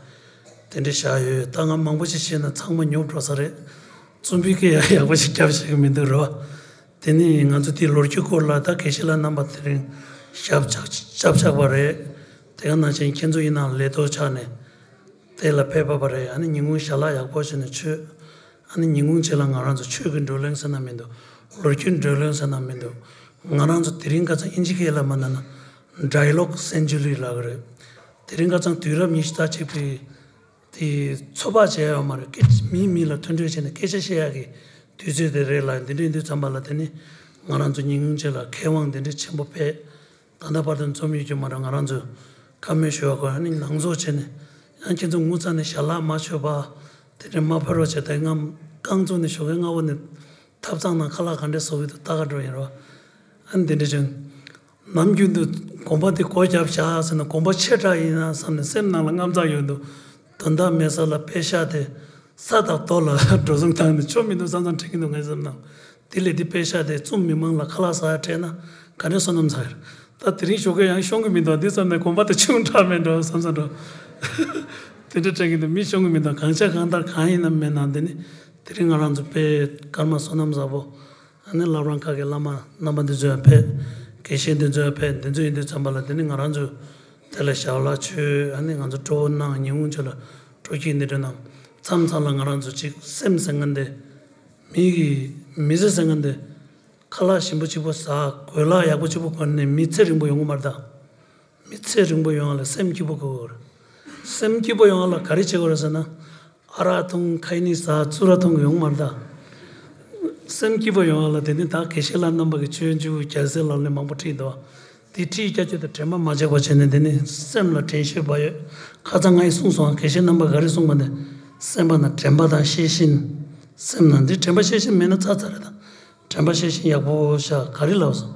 དེ་འདྲ་བཞག་ཡོད། ད་ང་མང་པོ་ཞིག་བཤད་ན་ཚང་མ་ཉོབ་འགྲོ་ས་རེད། རྩོམ་པའི་སྐད་ཡག་ཡག་པོ་ཞིག་རྒྱབ་ཤེས་ཀྱི་མི་འདུག་རེད་བ། དེ་ནི་ང་ཚོ་དེའི་ལོ་རྒྱུས་སྐོར་ལ་ད་དགེ་བཤེས་ལགས་རྣམ་པ་དེ་རིང་ཞབས་བཅགས་ཞབས་བཅགས་པ་རེད། དེ་ག་ནང་བཞིན་ཁྱེད་ཚོ་ཡིན་ན་ལས་ཐོག་ཆགས་ནས་དེ་ལ་ཕེབས་པ་རེད། ཨ་ནི་ཉིན་གུང་ཞལ་ལག་ཡག་པོ་བྱས་ནས་མཆོད། ཨ་ནི་ཉིན་གུང་རྗེས་ལ་ང་རང་ཚོ་ཆོས་ཀྱི་བགྲོ་གླེང་ཟེར་ན་མི་འདུག་ལོ་རྒྱུས་བགྲོ་གླེང་ཟེར་ན་མི་འདུག་ང་རང་ཚོ་དེ་རིང་ཁ་སང་ཨིན་ཇི་སྐད་ལ་མ་ན་ན་ཌའི་ལོག་སེན་ཅུ་རི་ལབ་ཀྱི་རེད། དེ་རིང་ཁ་སང་དུས་རབས་ཉི་ཤུ་རྩ་གཅིག་པའི་དེ་ཚོད་དཔག་བྱས་ཡོད་མ་རེད། སྐད་མིས་མི་ལ་མཐུན་འབྲེལ་བྱས་ནས་སྐད་ཆ་བཤད་ཡག་གི་དུས་ཚོད་དེ་རེད་ལ། འདི་འདྲ་ཡིན་དུས་ཙམ་པ་ལ་དེ་ནི་ང་རང་ཚོ་ཉིན་གུང་རྗེས་ལ་མཁས་དབང་འདི་འདྲ་ཆེན་པོ་ཕེབས། ད་ལྟ་བར་དུ་འཛོམས་ཡོད་རྒྱུ་མ་རེད། ང་རང་ཚོས་བཀའ་མོལ་ཞུ་བ་གོ་ཨ་ནི་ནང་རྫོགས་བྱས་ནས་ཡང་ཁྱེད་ཚོ་ངུ་ཚ་ནས་ཞལ་ལག་མ་མཆོད་པ་དེ་འདྲ་མ་ཕར་རོགས་བྱས། ད་ང་རྐང་བཙུགས་ནས་ཞོགས་ཀས་སྔ་པོ་ནས་ཐབ་ཚང་ནང་ཁ་ལག་ག་འདྲས་བཟོ་གི་འདུག་ལྟ་ག་འགྲོ་ཡིན་རོགས། ཨ་ནི་འདི་འདྲ་བྱུང་། ནམ་རྒྱུན་དུ་དགོན་པ་དེ་སྒོ་བརྒྱབ་བཞག་ཟེར་ན་དགོན་པ་ཆེ་དྲགས་ཡིན་ན་བསམ་ནས་སེམས་ནང་ལ་དངངས་འཚབ་ཡོད་འདུག་དོན་དག་མེད་ས་ལ་པེ་ཤག་དེ་ས་དང་རྡོ་ལ་འགྲོ་སོང་བཏང་ནས་ཆོ་མི་འདུག་བསམ་བསམ་དྲན་གྱི་འདུག་ངའི་སེམས་ནང་། དེ་ལས་དེ་པེ་ཤག་དེ་ཙུམ་མི་མང་ལ་ཁ་ལག་ཟ་ཡ་སྤྲད་ན་ག་འདྲ་བསོད་ནམས་ཟ་ཡ་རེད། ད་དེ་རིང་ཞོགས་ཀས་ཡང་ཤོང་གི་མི་འདུག་འདི་བསམ་ནས་དགོན་པ་དེ་ཆུང་དྲགས་མེད་འགྲོ་བསམ་བསམ་འགྲོ། དེ་འདྲ་དྲན་གྱི་འདུག་མི་ཤོང་གི་མི་འདུག་གང་ཆ་གང་ལྟར་གང་ཡིན་ནམ་མེད་ན་འདི་ནི་དེ་རིང་ང་རང་ཚོ་དཔེ་སྐར་མ་བསོད་ནམས་བཟང་པོ། ཨ་ནི་བླ་བྲང་ཁག་གི་བླ་མ་རྣམ་པ་འདི་ཚོ་ཡང་ཕེབས། དགེ་བཤེས་འདི་ཚོ་ཡང་ཕེབས། འདི་ཚོ་ཡིན་དུས་ཙམ་པ་ལ་དེ་ནི་ང་རང་ཚོ་དེ་ལ་ཞལ་ལག་མཆོད། ཨ་ནི་ང་ཚོ་སྤྲོ་བོ་གནང་། ཉིན་གུང་ཚོ་ལ་སྤྲོ་སྐྱིད་འདི་འདྲ་གནང་། མཚམས་མཚམས་ལ་ང་རང་ཚོ་ཅིག་སེམས་ཟེར་མཁན་དེ། མི་གི་མི་ཚེ་ཟེར་མཁན་དེ། ཁ་ལག་ཞིམ་པོ་གཅིག་པོ་ཟ། གོས་ལག་ཡག་པོ་གཅིག་པོ་གོན་ནས་མི་ཚེ་རིང་པོ་ཡོང་གི་མ་རེད་ད། མི་ཚེ་རིང་པོ་ཡོང་བ་ལ་སེམས་སྐྱིད་པོ་དགོས་ཀྱི་རེད། སེམས་སྐྱིད་པོ་ཡོང་བ་ལ་ག་རེ་བྱེད་དགོས་རེད་ཟེར་ན། ཨ་རག་འཐུང་། ཁ་ཉིན་ཟ། བཙུགས་ར་འཐུང་གི་ཡོང་མ་རེད་ད། སེམས་སྐྱིད་པོ་ཡོང་བ་ལ་དེ་ནི་ད་དགེ་བཤེས་ལགས་རྣམ་པ་གི་ཆོས་འབྱུང་རྒྱལ་སྲས་ལག་ལེན་མང་པོ་ཁྲིད་འདུག་དེ་ཁྲིད་རྒྱ་ཆེད་དུ་དྲན་པ་མ་བརྗེད་པ་བྱས་ནས་དེ་ནི་སེམས་ལ་དྲན་ཤེས་པ་ཡོད། ཁ་སང་ངས་གསུངས་སོང་། དགེ་བཤེས་རྣམ་པ་ག་རེ་གསུངས་པ་ནས། སེམས་པ་ན་དྲན་པ་དང་ཤེས་བཞིན། སེམས་ནང་འདི་དྲན་པ་ཤེས་བཞིན་མེད་ན་ཚར་ཚར་རེད་ད། དྲན་པ་ཤེས་བཞིན་ཡག་པོ་བཞག་ག་རེ་ལབ་སོང་།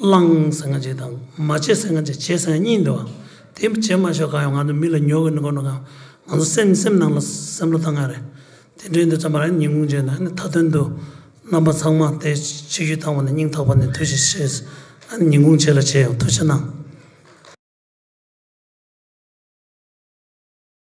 བླངས་ཟེར་མཁན་ཅིག་དང་མ་བྱེད་ཟེར་མཁན་ཅིག་བྱེད་ཟེར་མཁན་གཉིས་འདུག་དེ་བྱེད་མ་ཤོག་གང་ཡང་ང་ཚོ་མི་ལ་ཉོ་གི་ནི་གོ་ནོ་གང་། ང་ཚོ་སེམས་སེམས་ནང་ལ་བསམ་བློ་བཏང་ཡ་རེད། དེ་འདྲའི་འདི་ཙམ་པ་ར་ཉིན་གུང་བྱས་ན་ནི་མཐའ་དོན་དུ་ རྣམ་པ་ཚང་མ་དེ་ཆིབས་བསྒྱུར་བཏང་བ་ནས་སྙིང་ཐག་པ་ནས་ཐུགས་རྗེ་ཆེ། ཨ་ནི་ཉིན་གུང་རྗེས་ལ་མཇལ་ཡོང་། ཐུགས་རྗེ་གནང་།